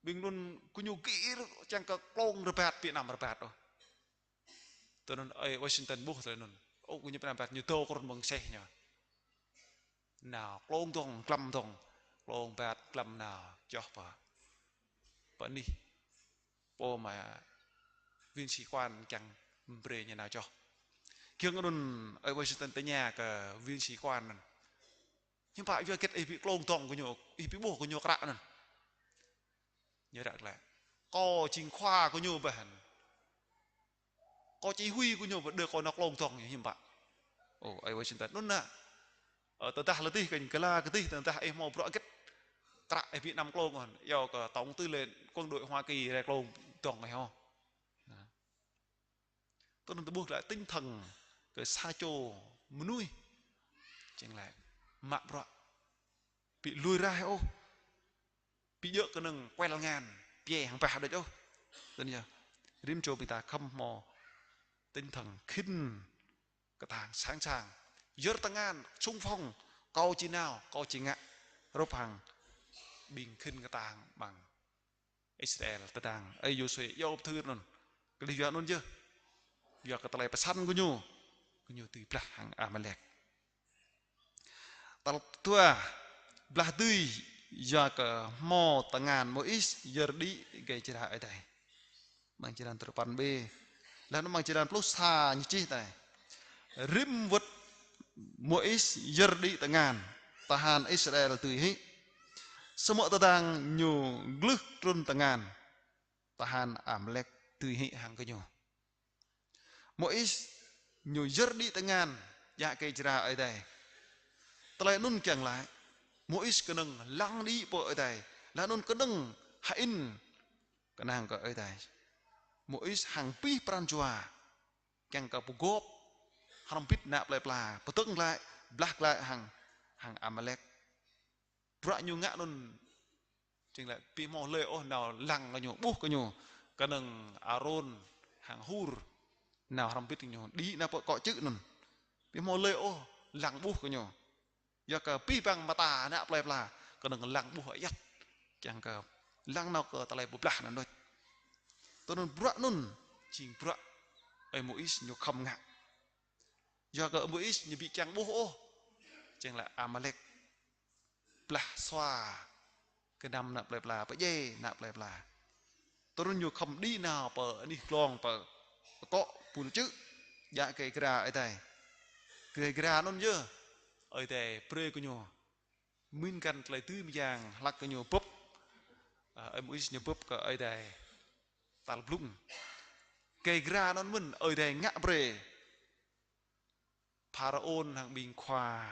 Ƀing anŭn gơñu gir čang kơ klông rơbat, ƀu anăm rơbat ôh. Tui anŭn ơi Washington ƀuh tui anŭn. Ôh, gơñu ƀu anăm rơbat, ñu dŏ krŭn mơ̆ng seh ñu. Nao klông dơ̆ng, glăm dơ̆ng, klông bat glăm nao čoh pơ, pơ anih pô mă viên sĩ quan kiăng brơi ñu nao čoh. Giŏng anŭn ơi Washington tơña kơ viên sĩ quan anŭn: Hiư̆m pă yua hơget ih ƀu klông dơ̆ng gơñu, ih ƀu ƀuh gơñu kră anŭn? Ñu ră glaĭ: Kâo jing khua gơñu bah. Kâo chỉ huy gơñu, ƀu đơi kâo nao klông dơ̆ng ñu hiư̆m pă. Ơ, ơi Washington, anŭn nă. Ơ, tơdah lơdih kơ gơla kơdih, tơdah ih hmâo bruă hơget kră ih ƀu anăm klông ôh, iâu kơ tổng tư lệnh quân đội Hoa Kỳ rai klông dơ̆ng ih hŏ. Tui anŭn ta ƀuh glaĭ tinh thần kơ sa čô mơnuih. Čang laĭ mă bruă ƀu lui raih ôh. Ƀu djơ̆ kơnơ̆ng kuel ngan, pơdjai hăng bah đôč ôh. Tui anŭn yơh, rĭm čô ƀing ta khŏm hmâo tinh thần khĭn kơtang, sẵn sàng. Yơr tơngan, xung phong, kâo či nao, kâo či ngă, hrup hăng ƀing khĭn kơtang amăng Israel tơdang ơi Yôsuê iâu pơthưr anŭn. Kơlih yua anŭn yơh. Yua kơ tơlơi pơsăn gơñu, gơñu dưi blah hăng Amalek. Tal dua, blah dưi yua kơ hmâo tơngan Môis yơr đĭ gơ̆ čơđa Ơi Adai. Amăng črăn duapăn bê. Laih anŭn amăng črăn pluh sa ñu čih tui anai: Rĭm wơ̆t Môis yơr đĭ tơngan, tơhan Israel dưi hĭ. Samơ̆ tơdang ñu glưh trŭn tơngan, tơhan Amalek dưi hĭ hăng gơñu. Môis ñu yơr đĭ tơngan, djă kơ čơđa Ơi Adai. Tơlơi anŭn kiăng laĭ, Môis kơnơ̆ng lăng đĭ pơ Ơi Adai. Laih anŭn kơnơ̆ng hơĭn kơnang kơ Ơi Adai. Môis hăng abih pran jua kiăng kơ pơgop hrŏm hơbĭt ană plơi pla, pơdơ̆ng glaĭ, blah glaĭ hăng, hăng Amalek. Bruă ñu ngă anŭn, čang laĭ ƀu hmâo hlơi ôh nao lăng kơ ñu, ƀuh kơ ñu, kơnơ̆ng Arôn hăng Hur nao hrŏm hơbĭt kơ ñu, đĭ nao pơ akŏ čư̆ anŭn. Ƀu hmâo hlơi ôh lăng ƀuh kơ ñu. Yua kơ abih bang mơta ană plơi pla kơnơ̆ng lăng ƀuh ayăt, kiăng kơ lăng nao kơ tơlơi pơblah anŭn đôč. Tui anŭn bruă anŭn jing bruă ơi Môis ñu khŏm ngă. Yua kơ Môis ñu ƀu kiăng ƀuh ôh, čang laĭ Amalek blah sua gơnam ană plơi pla, pơdjai ană plơi pla. Tơl anŭn ñu khŏm đĭ nao pơ anih glông pơ akŏ pul čư̆, djă kơ gra Ơi Adai. Kơ gra anŭn yơh Ơi Adai brơi kơ ñu mĭn găn tơlơi dưi mơyang hlăk kơ ñu bưp. Ơ, ơi Môis ñu bưp kơ Ơi Adai tal blung. Kơ gra anŭn mơ̆n Ơi Adai ngă brơi Pharaôn hăng ƀing khua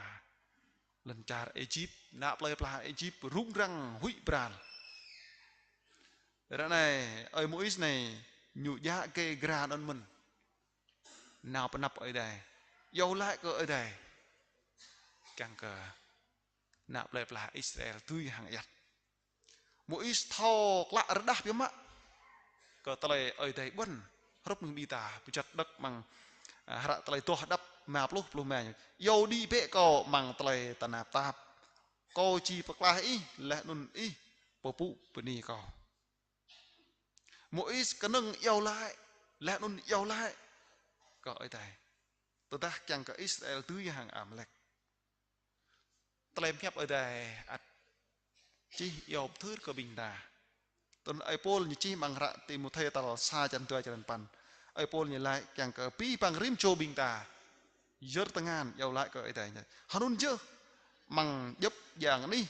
lŏn čar Êjip, ană plơi pla Êjip rŭng răng huĭ bral. Ră anai, ơi Môis anai, ñu djă kơ gra anŭn mơ̆n. Nao pơanăp Ơi Adai. Iâu laĭ kơ Ơi Adai. Kiăng kơ ană plơi pla Israel dưi hăng ayăt. Môis thâo klă rơđah biă mă kơ tơlơi Ơi Adai ƀuăn. Hrup mơ̆ng ƀing ta pơčăt đŏk amăng, a, hră Tơlơi Adoh Hơđăp rơma pluh, pluh rơma ñu: Iâu đĭ bĕ kâo amăng tơlơi tơnap tap. Kâo či pơklaih ih, laih anŭn ih pơpŭ bơni kâo. Môis kơnơ̆ng iâu laĭ, laih anŭn iâu laĭ kơ Ơi Adai. Tơdah kiăng kơ Israel dưi hăng Amalek. Tơlơi pơhiăp Ơi Adai ăt čih iâu pơthưr kơ ƀing ta. Tơl ơi Pôl ñu čih amăng hră Timôthê tal sa črăn dua črăn păn. Ơi Pôl ñu laĭ kiăng kơ abih bang rĭm čô ƀing ta yơr tơngan iâu laĭ kơ Ơi Adai. Hơnŭn yơh amăng djŏp djang anih,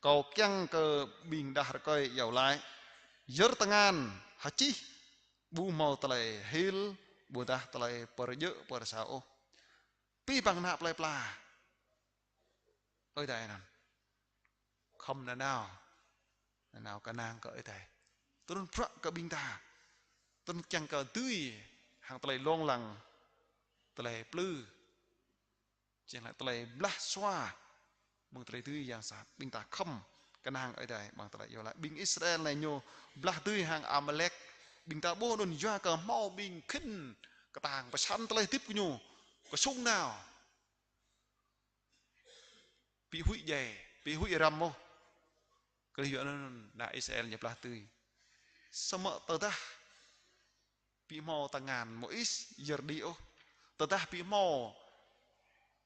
kâo kiăng kơ ƀing đah rơkơi iâu laĭ, yơr tơngan hơčih, ƀu hmâo tơlơi hil, ƀôdah tơlơi pơrơjơ̆ pơrơsao ôh. Abih bang ană plơi pla Ơi Adai anŭn khŏm nanao, nanao kơnang kơ Ơi Adai. Tơl anŭn bruă kơ ƀing ta. Tơl anŭn kiăng kơ dưi hăng tơlơi lông lăng, tơlơi plư, či laĭ tơlơi blah sua mơ̆ng tơlơi dưi yang sat. Ƀing ta khŏm kơnang Ơi Adai amăng tơlơi iâu laĭ. Ƀing Israel anai ñu blah dưi hăng Amalek. Ƀing ta ƀuh anŭn yua kơ hmâo ƀing khĭn kơtang pơsăn tơlơi hơdip kơ ñu kơsŭng nao. Ƀu huĭ djai, ƀu huĭ răm ôh. Kơ yua anŭn ană Israel ñu blah dưi. Samơ̆ tơdah ƀu hmâo tơngan Môis yơr đĭ ôh. Tơdah ƀu hmâo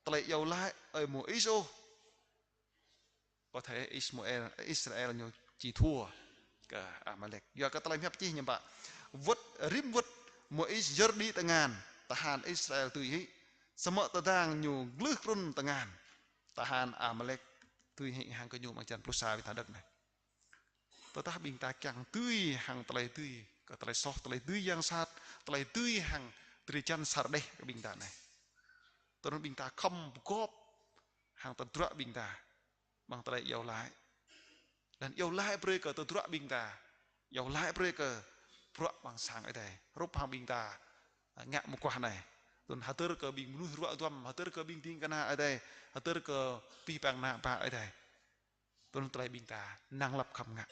tơlơi iâu laĭ ơi Môis ôh, có thể Ismael, Israel ñu či thua kơ Amalek. Yua kơ tơlơi pơhiăp čih ñu pă: Wơ̆t rĭm wơ̆t Môis yơr đĭ tơngan, tơhan Israel dưi hĭ. Samơ̆ tơdang ñu glưh trŭn tơngan, tơhan Amalek dưi hĭ hăng kơ ñu. Amăng črăn pluh sa ƀing ta đŏk anai. Tơdah ƀing ta kiăng dưi hăng tơlơi dưi kơ tơlơi soh, tơlơi dưi yang sat, tơlơi dưi hăng drơi jăn sar đeh kơ ƀing ta anai. Tơl anŭn ƀing ta khŏm pơgop hăng tơdruă ƀing ta amăng tơlơi iâu laĭ. Laih anŭn iâu laĭ brơi kơ tơdruă ƀing ta. Iâu laĭ brơi kơ bruă amăng sang Ơi Adai. Hrup hăng ƀing ta, a, ngă mơguah anai. Tơl anŭn hơdơr kơ ƀing mơnuih ruă duăm, hơdơr kơ ƀing ding kơna Ơi Adai, hơdơr kơ abih bang ană bă Ơi Adai. Tơl anŭn tơlơi ƀing ta năng lăp khŏm ngă.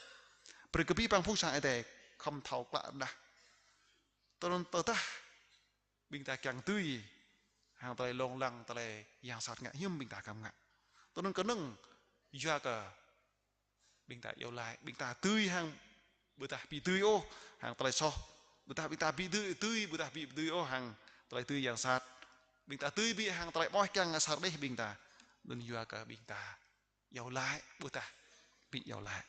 Brơi kơ abih bang phung sang Ơi Adai khŏm thâo klă rơđah. Tơl anŭn tơdah ƀing ta kiăng dưi hăng tơlơi lông lăng, tơlơi yang sat ngă, hiư̆m ƀing ta khŏm ngă. Tơl anŭn kơnơ̆ng yua kơ ƀing ta iâu laĭ, ƀing ta dưi hăng ƀôdah ƀu dưi ôh hăng tơlơi soh. Ƀôdah ƀing ta ƀu dưi, dưi, ƀôdah ƀu dưi ôh hăng tơlơi dưi yang sat. Ƀing ta dưi ƀu hăng tơlơi ƀuh kiăng sar đeh ƀing ta. Anŭn yua kơ ƀing ta iâu laĭ ƀôdah ƀu iâu laĭ.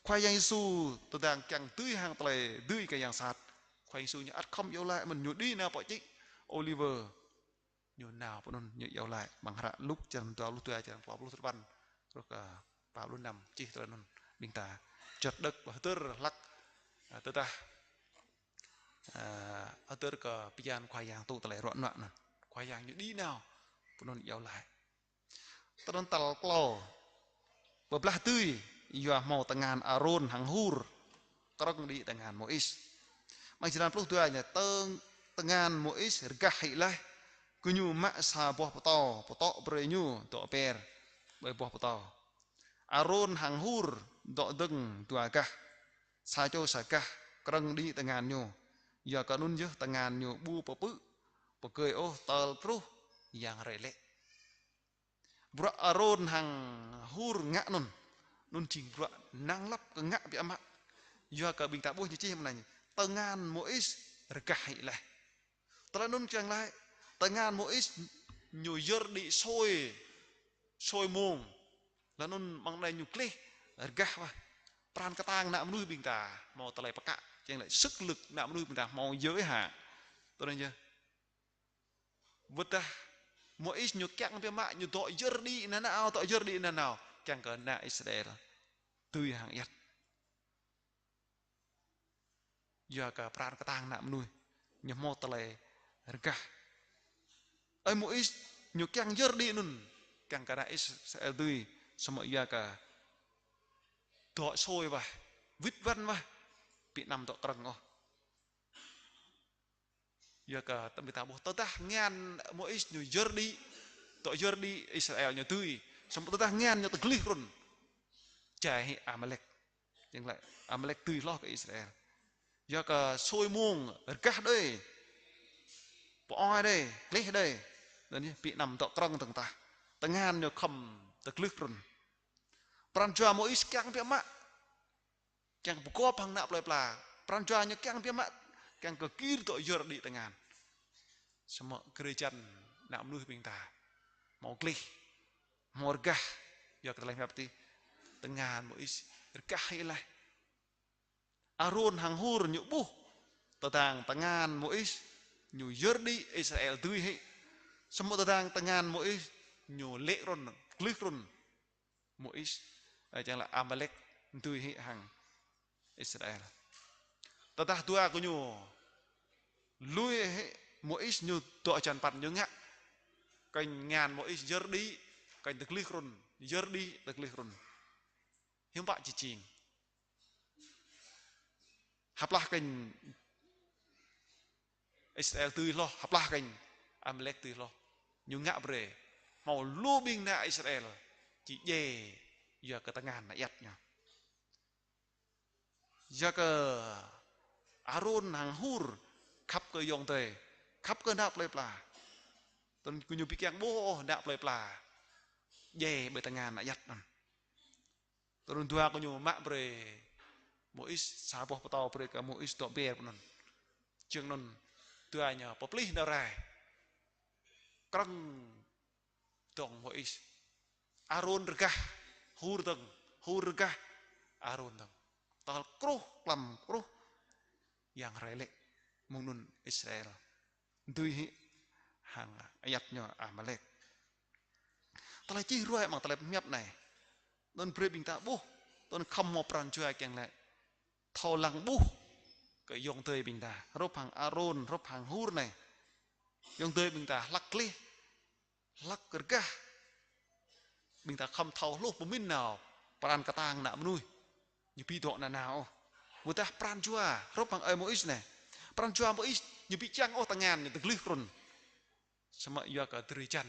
Khua Yang Yêsu tơdang kiăng dưi hăng tơlơi dưi kơ yang sat, Khua Yang Yêsu ñu ăt khŏm iâu laĭ mơ̆n, ñu đĭ nao pơ čư̆ Ôliwơ. Ñu nao pơ anŭn ñu iâu laĭ. Amăng hră Luk črăn dua pluh dua, črăn klâo pluh duapăn truh kơ pă pluh năm čih tơlơi anŭn. Ƀing ta čơt đŏk hơdơr hlăk, a, tơdah, a, hơdơr kơ bơyan Khua Yang tŭ tơlơi ruă nuă anŭn. Khua Yang ñu đĭ nao pơ anŭn iâu laĭ. Tơl anŭn tal klâo, pơblah dưi yua hmâo tơngan Arôn hăng Hur krơ̆ng đĭ tơngan Môis. Amăng črăn pluh dua ñu: Tơ-, tơngan Môis rơgah hĭ laih, gơñu mă sa boh pơtâo, pơtŏ brơi ñu dŏ ber ƀơi boh pơtâo. Arôn hăng Hur dŏ dơ̆ng dua gah, sa čô sa gah, krơ̆ng đĭ tơngan ñu. Yua kơ anŭn yơh tơngan ñu ƀu pơpư̆ pơgơi ôh tơl truh yang rai lĕ. Bruă Arôn hăng Hur ngă anŭn, anŭn jing bruă năng lăp kơ ngă biă mă. Yua kơ ƀing ta ƀuh ñu čih mơ̆ng anai: Tơngan Môis rơgah hĭ laih. Tơlơi anŭn kiăng laĭ, tơngan Môis ñu yơr đĭ sôi, sôi mông. Laih anŭn amăng anai ñu gleh, rơgah wah. Pran kơtang ană mơnuih ƀing ta hmâo tơlơi pơkă, kiăng laĭ sức lực ană mơnuih ƀing ta hmâo giới hạn. Tui anŭn yơh. Wơ̆t dah Môis ñu kiăng biă mă, ñu dŏ yơr đĭ nanao, dŏ yơr đĭ nanao, kiăng kơ ană Israel dưi hăng ayăt. Yua kơ pran kơtang ană mơnuih ñu hmâo tơlơi rơgah. Ơi Môis ñu kiăng yơr đĭ anŭn, kiăng kơ ană Israel dưi, samơ̆ yua kơ dŏ sôi wah, wĭt wăn wah, ƀu anăm dŏ krơ̆ng ôh. Yua kơ tơm ƀing ta ƀuh tơdah ngan Môis ñu yơr đĭ, dŏ yơr đĭ Israel ñu dưi. Samơ̆ tơdah ngan ñu tơglih trŭn, jai hĭ Amalek. Kiăng laĭ Amalek dưi hloh kơ Israel. Yua kơ sôi mông, rơgah đơi, pơoi đơi, gleh đơi. Anŭn yơh, ƀu anăm dŏ krơ̆ng dơ̆ng tah. Tơngan ñu khŏm tơglih trŭn. Pran jua Môis kiăng biă mă, kiăng pơgop hăng ană plơi pla. Pran jua ñu kiăng biă mă, kiăng kơ gir dŏ yơr đĭ tơngan. Samơ̆ gơ̆ jan ană mơnuih ƀing ta hmâo gleh, hmâo rơgah. Yua kơ tơlơi hiăp tih, tơngan Môis rơgah hĭ laih. Arôn hăng Hur ñu ƀuh tơdang tơngan Môis ñu yơr đĭ Israel dưi hĭ. Samơ̆ tơdang tơngan Môis ñu lê̆ trŭn, glih trŭn, Môis, ơ, kiăng laĭ Amalek dưi hĭ hăng Israel. Tơdah dua gơñu lui hĭ, Môis ñu dŏ hơjăn păn ñu ngă. Kơnh tơngan Môis yơr đĭ, kơnh tơglih trŭn, yơr đĭ, tơglih trŭn. Hiư̆m pă či jing. Hơplah kơnh Israel dưi hloh, hơplah kơnh Amalek dưi hloh. Ñu ngă brơi hmâo lu ƀing ană Israel či djai yua kơ tơngan ană ayăt ñu. Yua kơ Arôn hăng Hur khăp kơ ayŏng adơi, khăp kơ ană plơi pla. Tơdang gơñu ƀu kiăng ƀuh ôh ană plơi pla djai ƀơi tơngan ană ayăt anŭn. Tơdang dua gơñu mă brơi Môis, sa boh pơtâo brơi kơ Môis dŏ ƀơi anŭn. Giŏng anŭn dua ñu pơplih nao rai. Krơ̆ng dŏng Môis. Arôn rơgah, Hur dơ̆ng, Hur rơgah, Arôn dơ̆ng. Tơl truh, klăm truh, Yang rai lĕ, mơ̆ng anŭn Israel dưi hĭ hăng ayăt ñu Amalek. Tơlơi čih ruai amăng tơlơi pơhiăp anai, anŭn brơi ƀing ta ƀuh, anŭn khŏm hmâo pran jua kiăng laĭ thâo lăng ƀuh kơ ayŏng adơi ƀing ta, hrup hăng Arôn, hrup hăng Hur anai. Ayŏng adơi ƀing ta hlak gleh, hlak rơgah. Ƀing ta khŏm thâo hluh pơmĭn nao pran kơtang ană mơnuih ñu ƀu dŏ nanao ôh. Ƀôdah pran jua hrup hăng ơi Môis anai. Pran jua Môis ñu ƀu kiăng ôh tơngan ñu tơglih trŭn. Samơ̆ yua kơ drơi jăn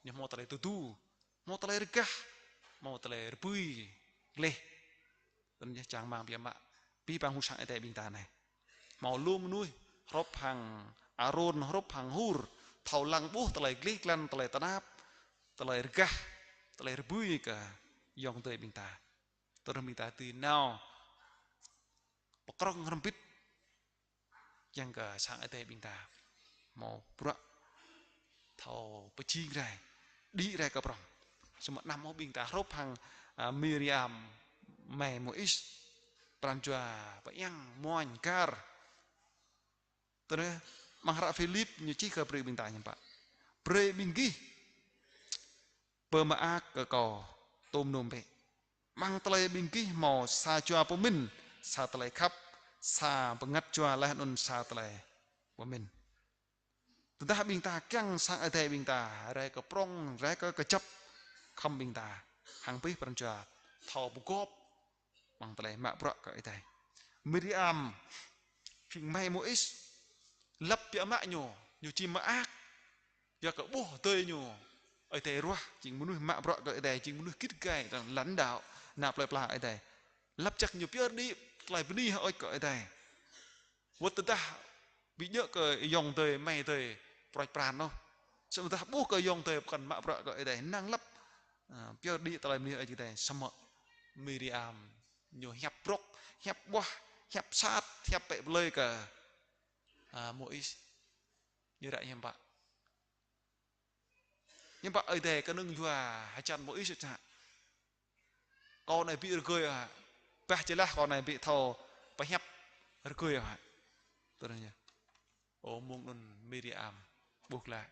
ñu hmâo tơlơi tơdu, hmâo tơlơi rơgah, hmâo tơlơi rơbưi gleh. Tơdang čang rơmang biă mă, abih bang huĭ sang Ơi Adai ƀing ta anai. Hmâo lu mơnuih hrup hăng Arôn, hrup hăng Hur, thâo lăng ƀuh tơlơi gleh glăn, tơlơi tơnap, tơlơi rơgah, tơlơi rơbưi kơ ayŏng adơi ƀing ta. Tơdang ƀing ta dưi nao pơkrŏng hrŏm hơbĭt, kiăng kơ sang Ơi Adai ƀing ta hmâo bruă thâo pơjing rai, đĭ rai kơ prŏng. Samơ̆ anăm ôh ƀing ta hrup hăng, a, Miriam, amai Môis, pran jua pơiăng, muañ, gar. Tơdang amăng hră Philip ñu čih kơ brơi ƀing ta hiư̆m pă. Brơi ƀing gih pơmơak kơ kâo tôm nôm bĕ. Amăng tơlơi ƀing gih hmâo sa jua pơmĭn, sa tơlơi khăp, sa bơngăt jua laih anŭn sa tơlơi pơmĭn. Tơdah ƀing ta kiăng sang Ơi Adai ƀing ta rai kơ prŏng, rai kơ kơjăp, khŏm ƀing ta hăng abih pran jua thâo pơgop amăng tơlơi mă bruă kơ Ơi Adai. Miriam, phung amai Môis, lăp biă mă ñu, ñu či mơak. Yua kơ ƀuh adơi ñu, Ơi Adai ruah, jing mơnuih mă bruă kơ Ơi Adai, jing mơnuih git gai, lãnh đạo ană plơi pla Ơi Adai. Lăp jăk ñu pơyơr đĭ tơlơi bơni hơơč kơ Ơi Adai. Wơ̆t tơdah ƀu djơ̆ kơ ayŏng adơi, amai adơi prôč pran ôh. Samơ̆ tơdah ƀuh kơ ayŏng adơi pơkŏn mă bruă kơ Ơi Adai, năng lăp, a, pơyơr đĭ tơlơi bơni hơơč kơ Ơi Adai. Samơ̆ Miriam ñu hiăp brŏk, hiăp ƀuah, hiăp sat, hiăp pĕ plơi kơ, a, Môis. Ñu ră hiư̆m pă. Hiư̆m pă Ơi Adai kơnơ̆ng yua hơjăn Môis čă. Kâo anai ƀu rơgơi ôh hă. Bah jơlah kâo anai ƀu thâo pơhiăp rơgơi hă. Tui anŭn yơh. Ơ, mơ̆ng anŭn Miriam ƀuh glaĭ.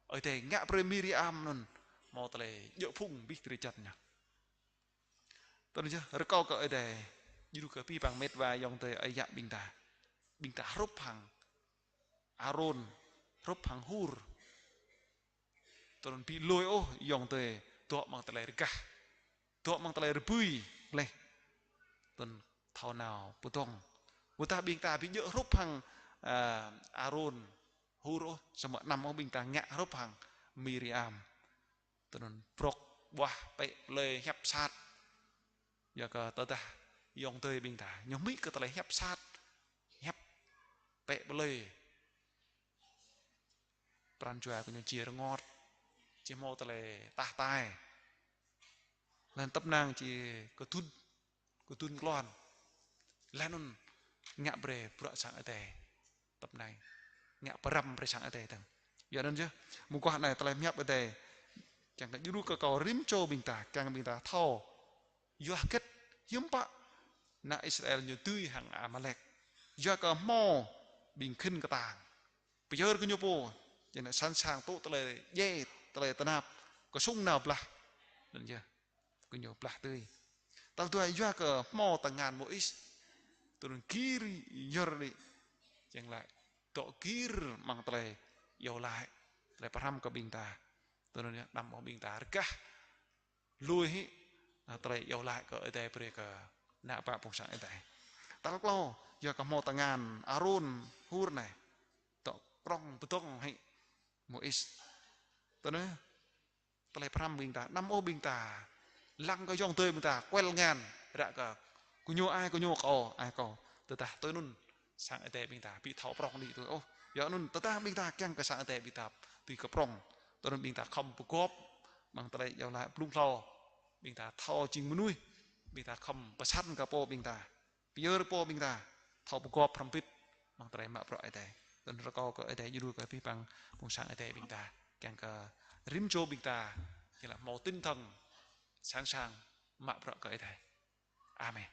Ơi Adai ngă brơi Miriam anŭn hmâo tơlơi djơ̆ phung abih drơi jăn ñu. Tui anŭn yơh, rơkâo kơ Ơi Adai djru kơ abih bang met wa ayŏng adơi ơi yă ƀing ta. Ƀing ta hrup hăng Arôn, hrup hăng Hur. Tui anŭn ƀu lui ôh ayŏng adơi dŏ amăng tơlơi rơgah, dŏ amăng tơlơi rơbui gleh. Tui anŭn thâo nao pơdŏng. Ƀôdah ƀing ta ƀu djơ̆ hrup hăng, ơ, Arôn, Hur ôh, samơ̆ anăm ôh ƀing ta ngă hrup hăng Miriam. Tui anŭn brŏk ƀuah pĕ plơi hiăp sat. Yua kơ tơdah ayŏng adơi ƀing ta ñu hmư̆ kơ tơlơi hiăp sat, hiăp pĕ plơi, pran jua kơ ñu či rơngot, či hmâo tơlơi tah tai. Laih anŭn tơpă năng či kơdŭn, kơdŭn klon. Laih anŭn ngă brơi bruă sang Ơi Adai. Tơpă năng ngă pơrăm brơi sang Ơi Adai dơ̆ng. Yua anŭn yơh, mơguah anai tơlơi pơhiăp Ơi Adai kiăng kơ djru kơ kâo rĭm čô ƀing ta, kiăng ƀing ta thâo. Yua hơget hiư̆m pă ană Israel ñu dưi hăng Amalek. Yua kơ hmâo ƀing khĭn kơtang. Pơyơr gơñu pô, jing anŭn sẵn sàng tŭ tơlơi djai, tơlơi tơnap, kơsŭng nao blah. Anŭn yơh, gơñu blah tui. Tal dua yua kơ hmâo tơngan Môis. Tui anŭn gir yơr đĭ. Jing laĭ dŏ gir amăng tơlơi iâu laĭ, tơlơi pơhrăm kơ ƀing ta. Tui anŭn yơh, anăm ôh ƀing ta rơgah lui hĭ, ơ, tơlơi iâu laĭ kơ Ơi Adai brơi kơ ană bă phung sang Ơi Adai. Tal klâo, yua kơ hmâo tơngan Arôn, Hur anai dŏ prŏng pơdŏng hĭ Môis. Tui anŭn, tơlơi pơhrăm ƀing ta, anăm ôh ƀing ta lăng kơ ayŏng adơi ƀing ta kuel ngăn, ră kơ gơñu ai gơñu, kâo ai kâo. Tơdah tui anŭn sang Ơi Adai ƀing ta ƀu thâo prŏng đĭ tui ôh. Yua anŭn tơdah ƀing ta kiăng kơ sang Ơi Adai ƀing ta dưi kơ prŏng, tui anŭn ƀing ta khŏm pơgop amăng tơlơi iâu laĭ blung hlâo. Ƀing ta thâo jing mơnuih, ƀing ta khŏm pơsăn kơ pô ƀing ta, pơyơr pô ƀing ta thâo pơgop hrŏm hơbĭt amăng tơlơi mă bruă Ơi Adai. Tui anŭn rơkâo kơ Ơi Adai djru kơ abih bang phung sang Ơi Adai ƀing ta, kiăng kơ rĭm čô ƀing ta, kiăng laĭ hmâo tinh thần sẵn sàng mă bruă kơ Ơi Adai. Amen.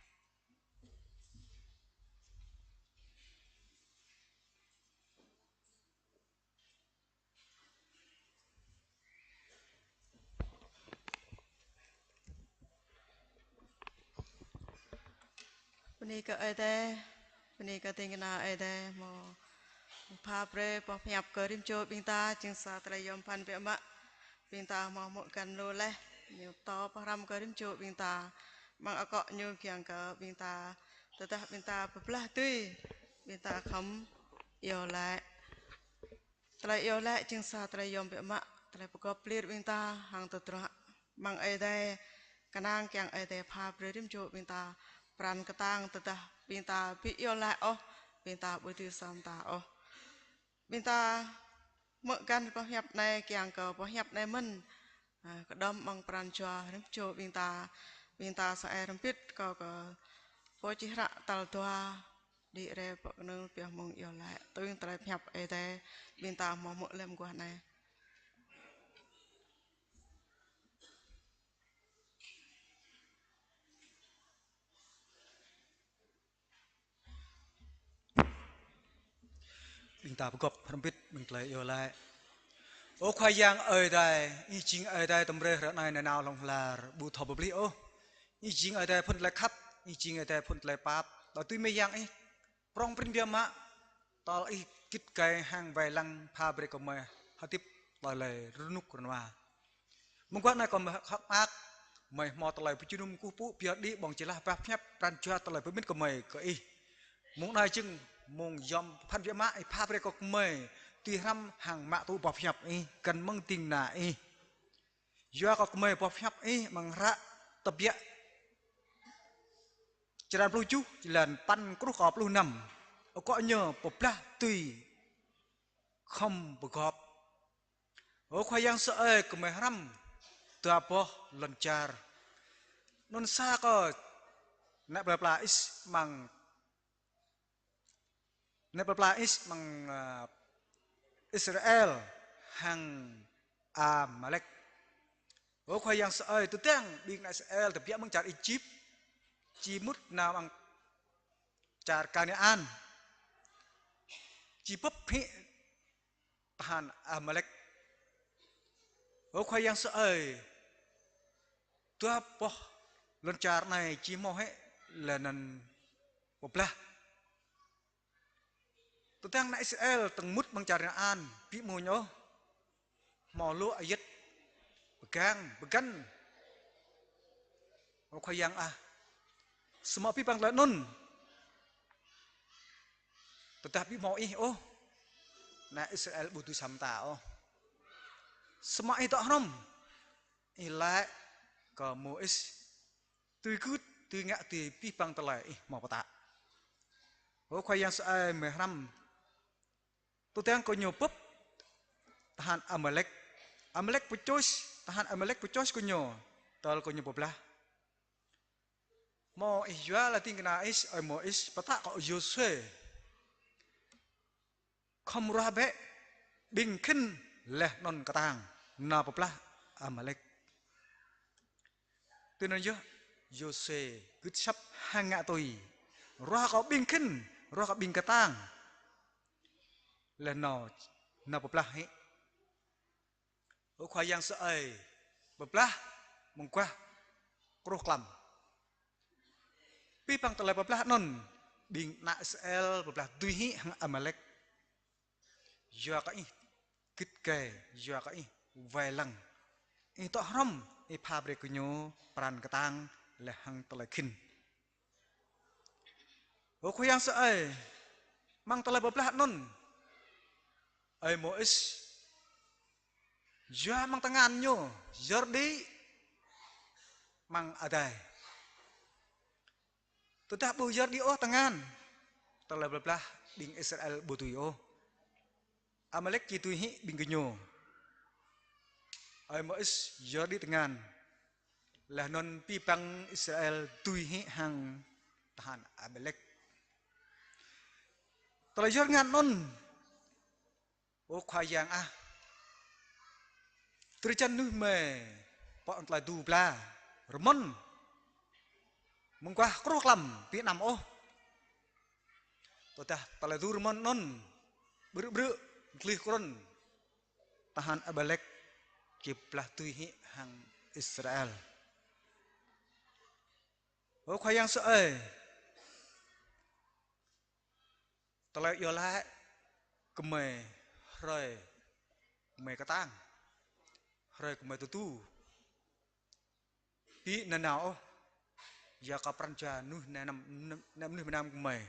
Bơni kơ Ơi Adai, bơni kơ ding kơna Ơi Adai, hmâo pha brơi boh pơhiăp kơ rĭm čô ƀing ta, jing sa tơlơi yom pơphan biă mă. Ƀing ta hmâo hmư̆ găn lu laih, ñu pơtô pơhrăm kơ rĭm čô ƀing ta. Amăng akŏ ñu kiăng kơ ƀing ta, tơdah ƀing ta pơblah tui, ƀing ta khŏm iâu laĭ. Tơlơi iâu laĭ jing sa tơlơi yom biă mă, tơlơi pơgop pơlir ƀing ta hăng tơdruă. Amăng Ơi Adai, kơnang kiăng Ơi Adai pha brơi rĭm čô ƀing ta pran kơtang, tơdah ƀing ta ƀu iâu laĭ ôh, ƀing ta ƀu dưi sa mơta ôh. Ƀing ta hmư̆ găn boh hiăp anai kiăng kơ boh hiăp anai mơ̆n, ơ, kơđŏm amăng pran jua rĭm čô ƀing ta, ƀing ta sa ai hrŏm hơbĭt. Kâo kơ pô čih hră tal dua đĭ rai pơ kơnơ̆ng pioh mơ̆ng iâu laĭ tui tơlơi pơhiăp Ơi Adai ƀing ta hmâo hmư̆ lăm mơguah anai. Ƀing ta pơgop hrŏm hơbĭt ƀing tơlơi iâu laĭ. Ơ Khua Yang Ơi Adai, Ih jing Ơi Adai tơm hrơi, hrơi anai, nanao hlŏng lar, ƀu thâo pơplih ôh. Ih jing Ơi Adai phŭn tơlơi khăp, Ih jing Ơi Adai phŭn tơlơi pap. Đa tui mơyang Ih prŏng prin biă mă, tơl Ih git gai hăng wai lăng pha brơi kơ gơmơi hơdip tơlơi rơnŭk rơnua. Mơguah anai kâo hơ̆k mơak, gơmơi hmâo tơlơi pơjơnum kơkuh pơpŭ pioh đĭ ƀơ̆ng jơlah boh pơhiăp pran jua tơlơi pơmĭn kơ gơmơi kơ Ih. Mông anai jing mông yom pơphan biă mă, Ih pha brơi kơ gơmơi dưi hrăm hăng mă tŭ boh pơhiăp Ih găn mơ̆ng ding kơna Ih. Yua kơ gơmơi boh pơhiăp Ih amăng hră Tơbiă črăn pluh tơjuh, jơlan păn truh kơ pluh năm. Akŏ ñu pơblah tui khŏm pơgop. Ơ Khua Yang sơai, gơmơi hrăm dua boh lŏn čar. Anŭn sa kơ ană plơi pla Is amăng, ană plơi pla Is amăng, ơ, Israel hăng Amalek. Ơ Khua Yang sơai, tơdang ƀing ană Israel tơbiă mơ̆ng čar Êjip, či mŭt nao amăng čar Kanaan, či bưp hĭ tơhan Amalek. Ơ Khua Yang sơai, dua boh lŏn čar anai či hmâo hĭ laih anŭn pơblah. Tơdang ană Israel tơ̆ng mŭt amăng čar Kanaan, ƀu hmâo ñu ôh, hmâo lu ayăt pơgang, pơgăn. Ơ Khua Yang ah, samơ̆ abih bang tơlơi anŭn, tơdah ƀu hmâo Ih ôh, ană Israel ƀu dưi sa mơta ôh. Samơ̆ Ih dŏ hrŏm, Ih laĭ kơ Môis, tui gưt, tui ngă, tui abih bang tơlơi Ih hmâo pơtă. Ơ Khua Yang sơai, mơi hrăm tơdang gơñu bưp tơhan Amalek. Amalek pơčoh, tơhan Amalek pơčoh gơñu, tơl gơñu pơblah. Hmâo Ih yua laih ding kơna Ih, ơi Môis, pơtă kơ Yôsuê: Khŏm ruah bĕ, ƀing khĭn laih anŭn kơtang nao pơblah Amalek. Tui anŭn yơh, Yôsuê gưt asăp hăng ngă tui. Ruah kơ ƀing khĭn, ruah kơ ƀing kơtang, laih anŭn nao pơblah hĭ. Ơ Khua Yang sơai, pơblah mơguah kruh klăm. Abih bang tơlơi pơblah anŭn, ƀing ană Israel pơblah dưi hĭ hăng Amalek. Yua kơ Ih git gai, yua kơ Ih wai lăng. Ih dŏ hrŏm, Ih pha brơi kơ ñu pran kơtang laih hăng tơlơi khĭn. Ơ Khua Yang sơai, amăng tơlơi pơblah anŭn, ơi Môis, yua amăng tơngan ñu, Yôrdi amăng adai. Tơdah ƀu Yôrdi ôh tơngan, tơlơi pơblah ƀing Israel ƀu dưi ôh. Amalek či dưi hĭ ƀing gơñu. Ơi Môis, Yôrdi tơngan, laih anŭn abih bang Israel dưi hĭ hăng tơhan Amalek. Tơlơi Yôrdi tơngan anŭn, ơ Khua Yang ah, drơi jan mơnuih mơi pŏk tơlơi du bla, rơmơ̆n, mơguah kruh klăm, ƀu anăm ôh. Tơdah tơlơi du rơmơ̆n anŭn ƀrư̆ ƀrư̆, glih krŭn, tơhan Amalek či pơblah dưi hĭ hăng Israel. Ơ Khua Yang sơai, tơlơi iâu laĭ gơmơi hrơi gơmơi kơtang, hrơi gơmơi tơdu, ƀu nanao ôh. Yua kơ pran jua mơnuih mơnam, mơnuih mơnam gơmơi,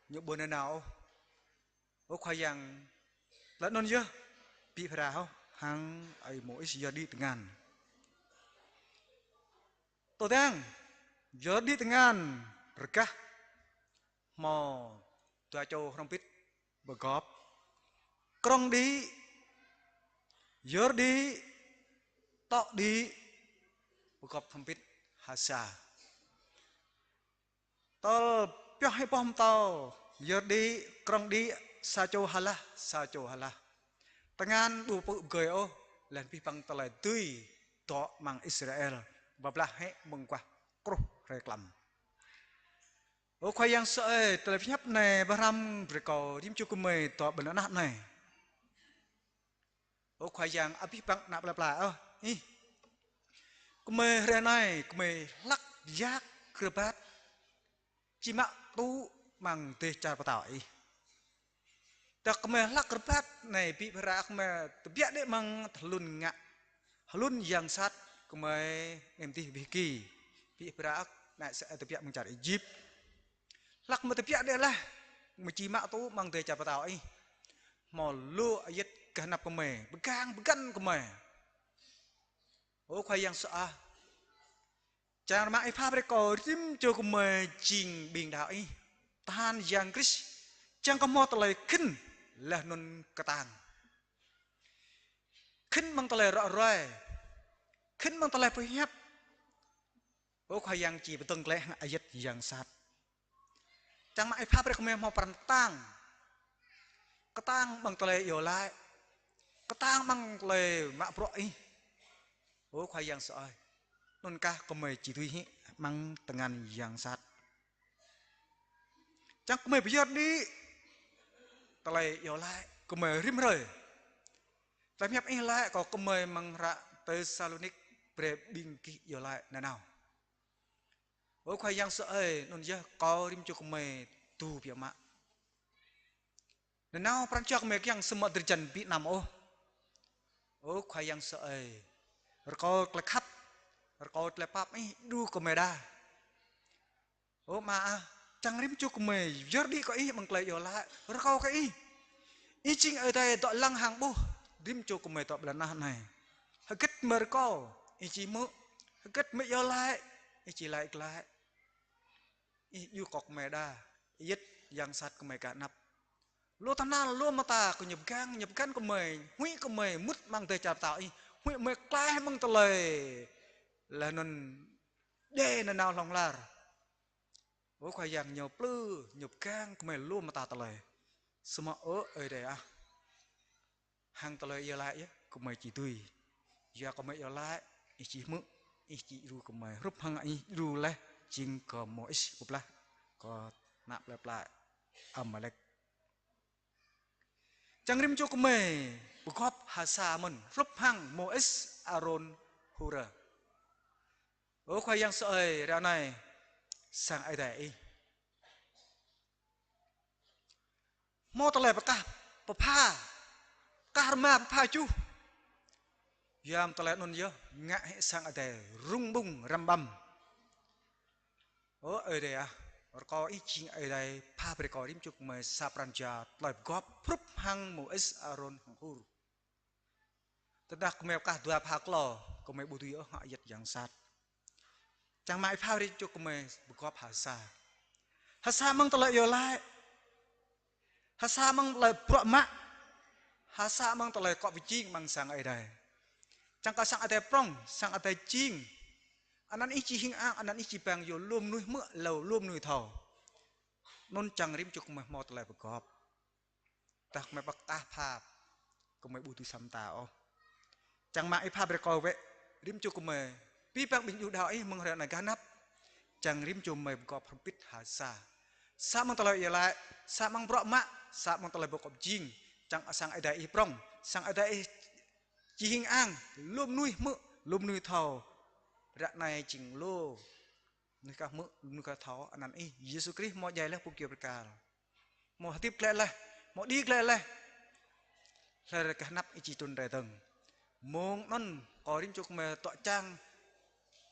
ñu ƀu nanao ôh. Ơ Khua Yang, tơlơi anŭn yơh ƀu phara ôh hăng ơi Môis, Yôrdi tơngan. Tơdang Yôrdi tơngan rơgah, hmâo dua čô hrŏm hơbĭt pơgop: Krŏng đĭ, Yôrdi, tŏ đĭ, pơgop hrŏm hơbĭt ha sa. Tơl pioh hĭ boh pơtâo, Yôrdi, Krŏng đĭ, sa čô ha lah, sa čô ha lah. Tơngan ƀu pơgơi ôh, laih abih bang tơlơi dưi dŏ amăng Israel, pơblah hĭ mơguah kruh hrơi klăm. Ơ Khua Yang sơai, tơlơi pơhiăp anai pơhrăm brơi kơ rĭm čô gơmơi dŏ ƀơi anăp anai. Ơ Khua Yang, abih bang ană plơi pla ôh, Ih, gơmơi hrơi anai gơmơi hlak yak rơbat, či mă tŭ amăng dêh čar pơtao Ih. Tơdah gơmơi hlak rơbat anai, ƀu phara gơmơi tơbiă đĕ amăng hlŭn ngă, hlŭn yang sat gơmơi ngem dih wih ki. Ƀu phara anai, sa tơbiă amăng čar Êjip. Hlak gơmơi tơbiă đĕ laih, gơmơi či mă tŭ amăng dêh čar pơtao Ih, hmâo lu ayăt gah anăp gơmơi, pơgang pơgăn gơmơi. Ơ Khua Yang sơai, čang rơmang Ih pha brơi kơ rĭm čô gơmơi jing ƀing đaŏ Ih, tơhan Yang Krist, čang kơ hmâo tơlơi khĭn laih anŭn kơtang. Khĭn amăng tơlơi ră ruai, khĭn amăng tơlơi pơhiăp. Ơ Khua Yang, či pơdơ̆ng glaĭ hăng ayăt yang sat. Čang mă Ih pha brơi kơ gơmơi hmâo pran kơtang. Kơtang amăng tơlơi iâu laĭ. Kơtang amăng tơlơi mă bruă Ih. Ơ Khua Yang sơai, anŭn kah gơmơi či dưi hĭ amăng tơngan yang sat. Čang gơmơi pơyơr đĭ tơlơi iâu laĭ gơmơi rĭm hrơi. Tơlơi pơhiăp Ih laĭ kơ gơmơi amăng hră Têsalônik brơi ƀing gih iâu laĭ nanao. Ơ Khua Yang sơai, anŭn yơh kâo rĭm čô gơmơi tŭ biă mă. Nanao pran jua gơmơi kiăng samơ̆ drơi jan ƀu anăm ôh. Ơ Khua Yang sơai, rơkâo tơlơi khăp, rơkâo tơlơi pap Ih đru gơmơi đa. Ơ Ama ah, čang rĭm čô gơmơi pơyơr đĭ kơ Ih amăng tơlơi iâu laĭ, rơkâo kơ Ih. Ih jing Ơi Adai dŏ lăng hăng ƀuh rĭm čô gơmơi dŏ ƀơi lŏn tơnah anai. Hơget gơmơi rơkâo, Ih či hmư̆. Hơget gơmơi iâu laĭ, Ih či laĭ glaĭ. Ih djru kơ gơmơi đa, Ih yơh yang sat gơmơi ka anăp. Lu tơhnal, lu mơta kơ ñu pơgang, ñu pơgang gơmơi, huĭ gơmơi mŭt amăng adai čar pơtao Ih, huĭ gơmơi klaih amăng tơlơi laih anŭn djai nanao hlŏng lar. Ơ Khua Yang, ñu plư, ñu pơgang gơmơi lu mơta tơlơi. Samơ̆ ơ Ơi Adai ah, hăng tơlơi iâu laĭ yơh gơmơi či dưi. Yua gơmơi iâu laĭ, Ih či hmư̆, Ih či djru gơmơi. Hrup hăng Ih djru laih jing kơ Môis pơblah kơ ană plơi pla Amalek. Čang rĭm čô gơmơi pơgop ha sa mơ̆n, hrup hăng Môis, Arôn, Hur. Ơ Khua Yang sơai, ră anai sang Ơi Adai Ih hmâo tơlơi pơkah pơpha, kah rơma pơpha juh. Yua mơ̆ng tơlơi anŭn yơh ngă hĭ sang Ơi Adai rŭng ƀŭng răm ƀăm. Ơ Ơi Adai ah, rơkâo Ih jing Ơi Adai pha brơi kơ rĭm čô gơmơi sa pran jua tơlơi pơgop hrup hăng Môis, Arôn hăng Hur. Tơdah gơmơi pơkah dua pha klâo, gơmơi ƀu dưi ôh ngă yơh yang sat. Čang mă Ih pha brơi čô gơmơi pơgop ha sa. Ha sa amăng tơlơi iâu laĭ. Ha sa amăng tơlơi bruă mă. Ha sa amăng tơlơi akŏ pơjing amăng sang Ơi Adai. Čang kơ sang Ơi Adai prŏng, sang Ơi Adai jing. Anăn Ih či hing ang, anăn Ih či pang yua lu mơnuih hmư̆, lu mơnuih thâo. Anŭn čang rĭm čô gơmơi hmâo tơlơi pơgop. Tơdah gơmơi pơkah pha, gơmơi ƀu dưi sa mơta ôh. Čang mă Ih pha brơi kơ wơ̆t rĭm čô gơmơi, abih bang ƀing djuh đaŏ Ih mơ̆ng hrơi anai gah anăp. Čang rĭm čô gơmơi pơgop hrŏm hơbĭt ha sa. Sa amăng tơlơi iâu laĭ, sa amăng bruă mă, sa amăng tơlơi pơgop jing. Čang sang Ơi Adai Ih prŏng, sang Ơi Adai Ih či hing ang, lu mơnuih hmư̆, lu mơnuih thâo. Ră anai jing lu mơnuih ka hmư̆, mơnuih ka thâo, anăn Ih, Yêsu Krist hmâo djai laih pơkơyâo bơrkal. Hmâo hơdip glaĭ laih, hmâo đĭ glaĭ laih. Hrơi gah anăp Ih či trŭn rai dơ̆ng. Mơ̆ng anŭn kơ rĭm čô gơmơi dŏ čang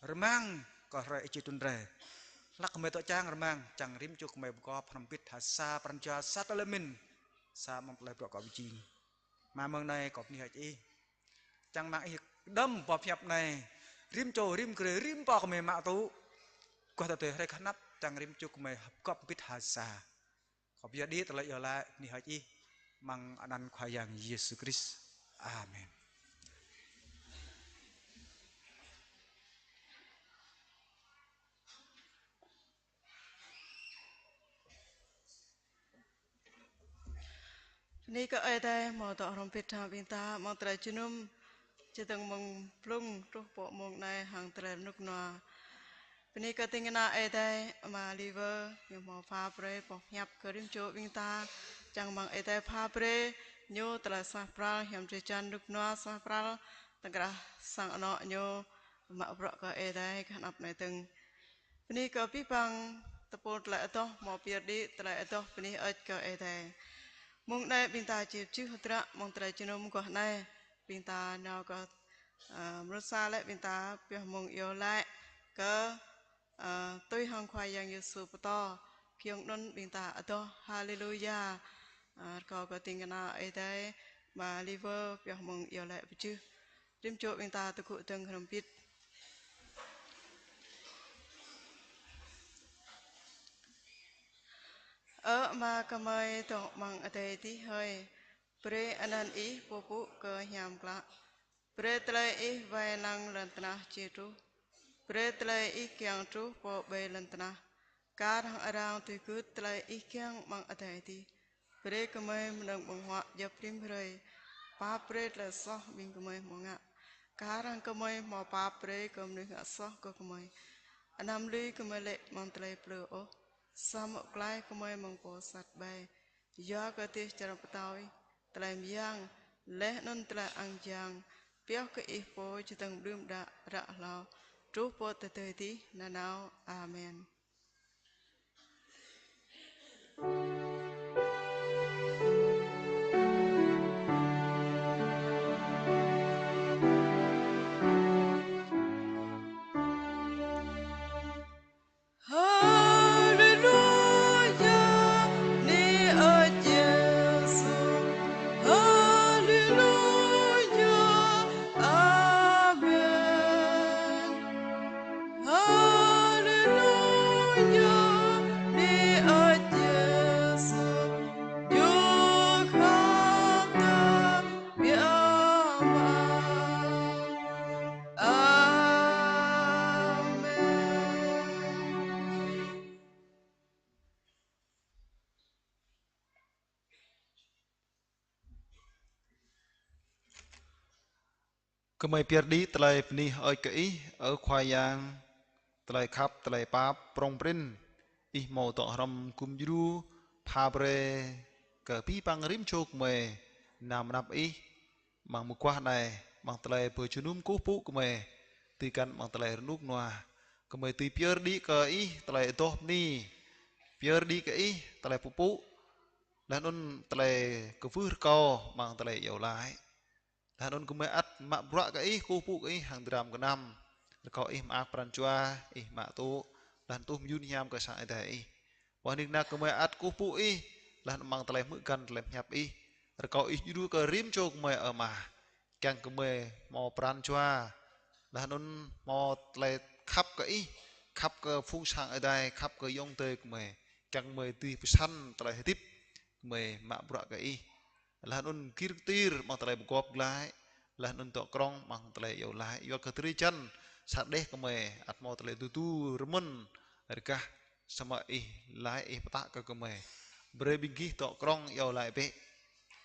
rơmang kơ hrơi Ih či trŭn rai. Hlăk gơmơi dŏ čang rơmang, čang rĭm čô gơmơi pơgop hrŏm hơbĭt ha sa pran jua sa tơlơi mĭn, sa amăng tơlơi bruă akŏ pơjing. Mơ̆ng anai kâo bơni hơơč Ih. Čang mơ̆ng Ih kơđŏm boh pơhiăp anai. Rĭm čô, rĭm grê, rĭm pô gơmơi mă tŭ. Guah tơdơi hrơi gah anăp, čang rĭm čô gơmơi pơgop hơbĭt ha sa. Kâo pơyơr đĭ tơlơi iâu laĭ bơni hơơč Ih amăng anăn Khua Yang Yêsu Krist. Amen. Bơni kơ Ơi Adai hmâo dŏ hrŏm hơbĭt hăng ƀing ta amăng tơlơi jơnum, čơdơ̆ng mơ̆ng blung truh pơ mông anai hăng tơlơi rơnŭk rơnua. Bơni kơ ding kơna Ơi Adai, Ama Liver, ñu hmâo pha brơi boh pơhiăp kơ rĭm čô ƀing ta, čang mơ̆ng Ơi Adai pha brơi ñu tơlơi suaih pral hiam drơi jan rơnŭk rơnua suaih pral, tơkrah sang anŏ ñu mă bruă kơ Ơi Adai gah anăp anai dơ̆ng. Bơni kơ abih bang tơpul tơlơi adoh hmâo pơyơr đĭ tơlơi adoh bơni hơơč kơ Ơi Adai. Mông anai ƀing ta či pơjưh hơdră mơ̆ng tơlơi jơnum guah anai. Ƀing ta nao kơ, ơ, mrô sa lĕ ƀing ta pioh mông iâu laĭ kơ, ơ, tui hăng Khua Yang Yêsu pơtô. Giŏng anŭn ƀing ta adoh Haleluya. Ơ, rơkâo kơ ding kơna Ơi Adai, Ama Liver pioh mông iâu laĭ pơjưh. Rĭm čô ƀing ta tơgŭ dơ̆ng hrŏm hơbĭt. Ơ Ama gơmơi dŏ amăng adai adih hơi, brơi anăn Ih pơpŭ kơ hiam klă. Brơi tơlơi Ih wai lăng lŏn tơnah či truh. Brơi tơlơi Ih kiăng truh pơ ƀơi lŏn tơnah. Kar hăng arăng tui gưt tơlơi Ih kiăng amăng adai adih. Brơi gơmơi mơnơ̆ng ƀơ̆ng huă djŏp rĭm hrơi. Pap brơi tơlơi soh ƀing gơmơi hmâo ngă. Kar hăng gơmơi hmâo pap brơi kơ mơnuih ngă soh kơ gơmơi. Anăm lui gơmơi lĕ amăng tơlơi plư ôh, samơ̆ pơklaih gơmơi mơ̆ng pô sat ƀai. Yua kơ dêh čar pơtao Ih, tơlơi mơyang, laih anŭn tơlơi ang yang, pioh kơ Ih pô čơdơ̆ng đưm đă ră hlâo, truh pơ tơdơi adih nanao. Amen. Haleluya, ni ơi Yêsu. Haleluya, amen. Haleluya, ni ơi Yêsu, yua kơ ta biă mă. Amen. Gơmơi pơyơr đĭ tơlơi bơni hơơč kơ Ih, ơ Khua Yang, tơlơi khăp, tơlơi pap, prŏng prin, Ih hmâo dŏ hrŏm gum djru, pha brơi kơ abih bang rĭm čô gơmơi nao pơ anăp Ih, amăng mơguah anai, amăng tơlơi pơjơnum kơkuh pơpŭ gơmơi, tui găn amăng tơlơi rơnŭk rơnua. Gơmơi dưi pơyơr đĭ kơ Ih tơlơi adoh bơni, pơyơr đĭ kơ Ih tơlơi pơpŭ, laih anŭn tơlơi kwưh rơkâo amăng tơlơi iâu laĭ. Laih anŭn gơmơi ăt mă bruă kơ Ih, kơkuh pơpŭ kơ Ih hăng dram gơnam. Rơkâo Ih mơak pran jua, Ih mă tŭ, laih anŭn tuh mơyun hiam kơ sang Ơi Adai Ih. Wơ̆t nik năk gơmơi ăt kơkuh pơpŭ Ih, laih anŭn amăng tơlơi hmư̆ găn tơlơi pơhiăp Ih. Rơkâo Ih djru kơ rĭm čô gơmơi, ơ Ama. Kiăng gơmơi hmâo pran jua, laih anŭn hmâo tơlơi khăp kơ Ih, khăp kơ phung sang Ơi Adai, khăp kơ ayŏng adơi gơmơi. Kiăng gơmơi dưi pơsăn tơlơi hơdip gơmơi mă bruă kơ Ih. Laih anŭn gir kơtir amăng tơlơi pơgop glaĭ, laih anŭn dŏ krŏng amăng tơlơi iâu laĭ. Yua kơ drơi jăn sa đeh gơmơi ăt hmâo tơlơi tơdu rơmơ̆n rơgah, samơ̆ Ih laĭ, Ih pơtă kơ gơmơi: Brơi ƀing gih dŏ krŏng iâu laĭ bĕ.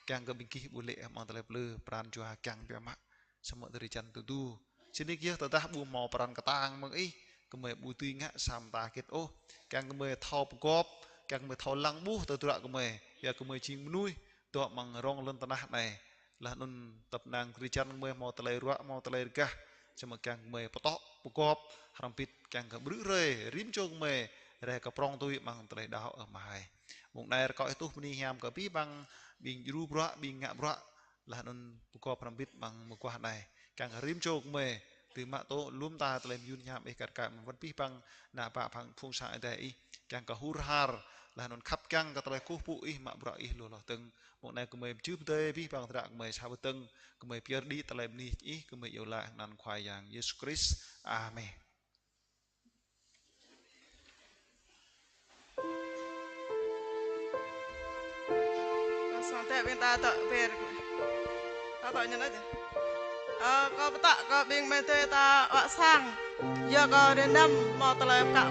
Kiăng kơ ƀing gih ƀu lê̆ amăng tơlơi plư, pran jua kiăng biă mă, samơ̆ drơi jăn tơdu. Sĭt nik yơh tơdah ƀu hmâo pran kơtang mơ̆ng Ih, gơmơi ƀu dưi ngă sa mơta hơget ôh. Kiăng gơmơi thâo pơgop, kiăng gơmơi thâo lăng ƀuh tơdruă gơmơi, yua gơmơi jing mơnuih dŏ amăng rŏng lŏn tơnah anai. Laih anŭn tơpă năng drơi jăn gơmơi hmâo tơlơi ruă, hmâo tơlơi rơgah, samơ̆ kiăng gơmơi pơtŏ, pơgop, hrŏm hơbĭt kiăng kơ ƀrư̆ hrơi rĭm čô gơmơi rai kơ prŏng tui amăng tơlơi đaŏ, ơ Ama ơi. Mông anai rơkâo Ih tuh bơni hiam kơ abih bang ƀing djru bruă, ƀing ngă bruă, laih anŭn pơgop hrŏm hơbĭt amăng mơguah anai. Kiăng kơ rĭm čô gơmơi dưi mă tŭ lŏm ta tơlơi mơyun hiam Ih kar kaĭ amăng wơ̆t abih bang ană bă phung sang Ơi Adai Ih. Kiăng kơ hur har, laih anŭn khăp kiăng kơ tơlơi kơkuh pơpŭ Ih, mă bruă Ih lu hloh dơ̆ng. Mông anai gơmơi pơjưh pơdơi abih bang tơdruă gơmơi sa wơ̆t dơ̆ng, gơmơi pơyơr đĭ tơlơi bơni Ih, gơmơi iâu laĭ hăng anăn Khua Yang Yêsu Krist. Amen. Kâo sang tĕ ƀing ta dŏ ber. Ta dŏ ñu anŭn yơh. Ơ, kâo pơtă kơ ƀing mơdơi ta wă sang. Yua kơ rơnăm hmâo tơlơi pơkă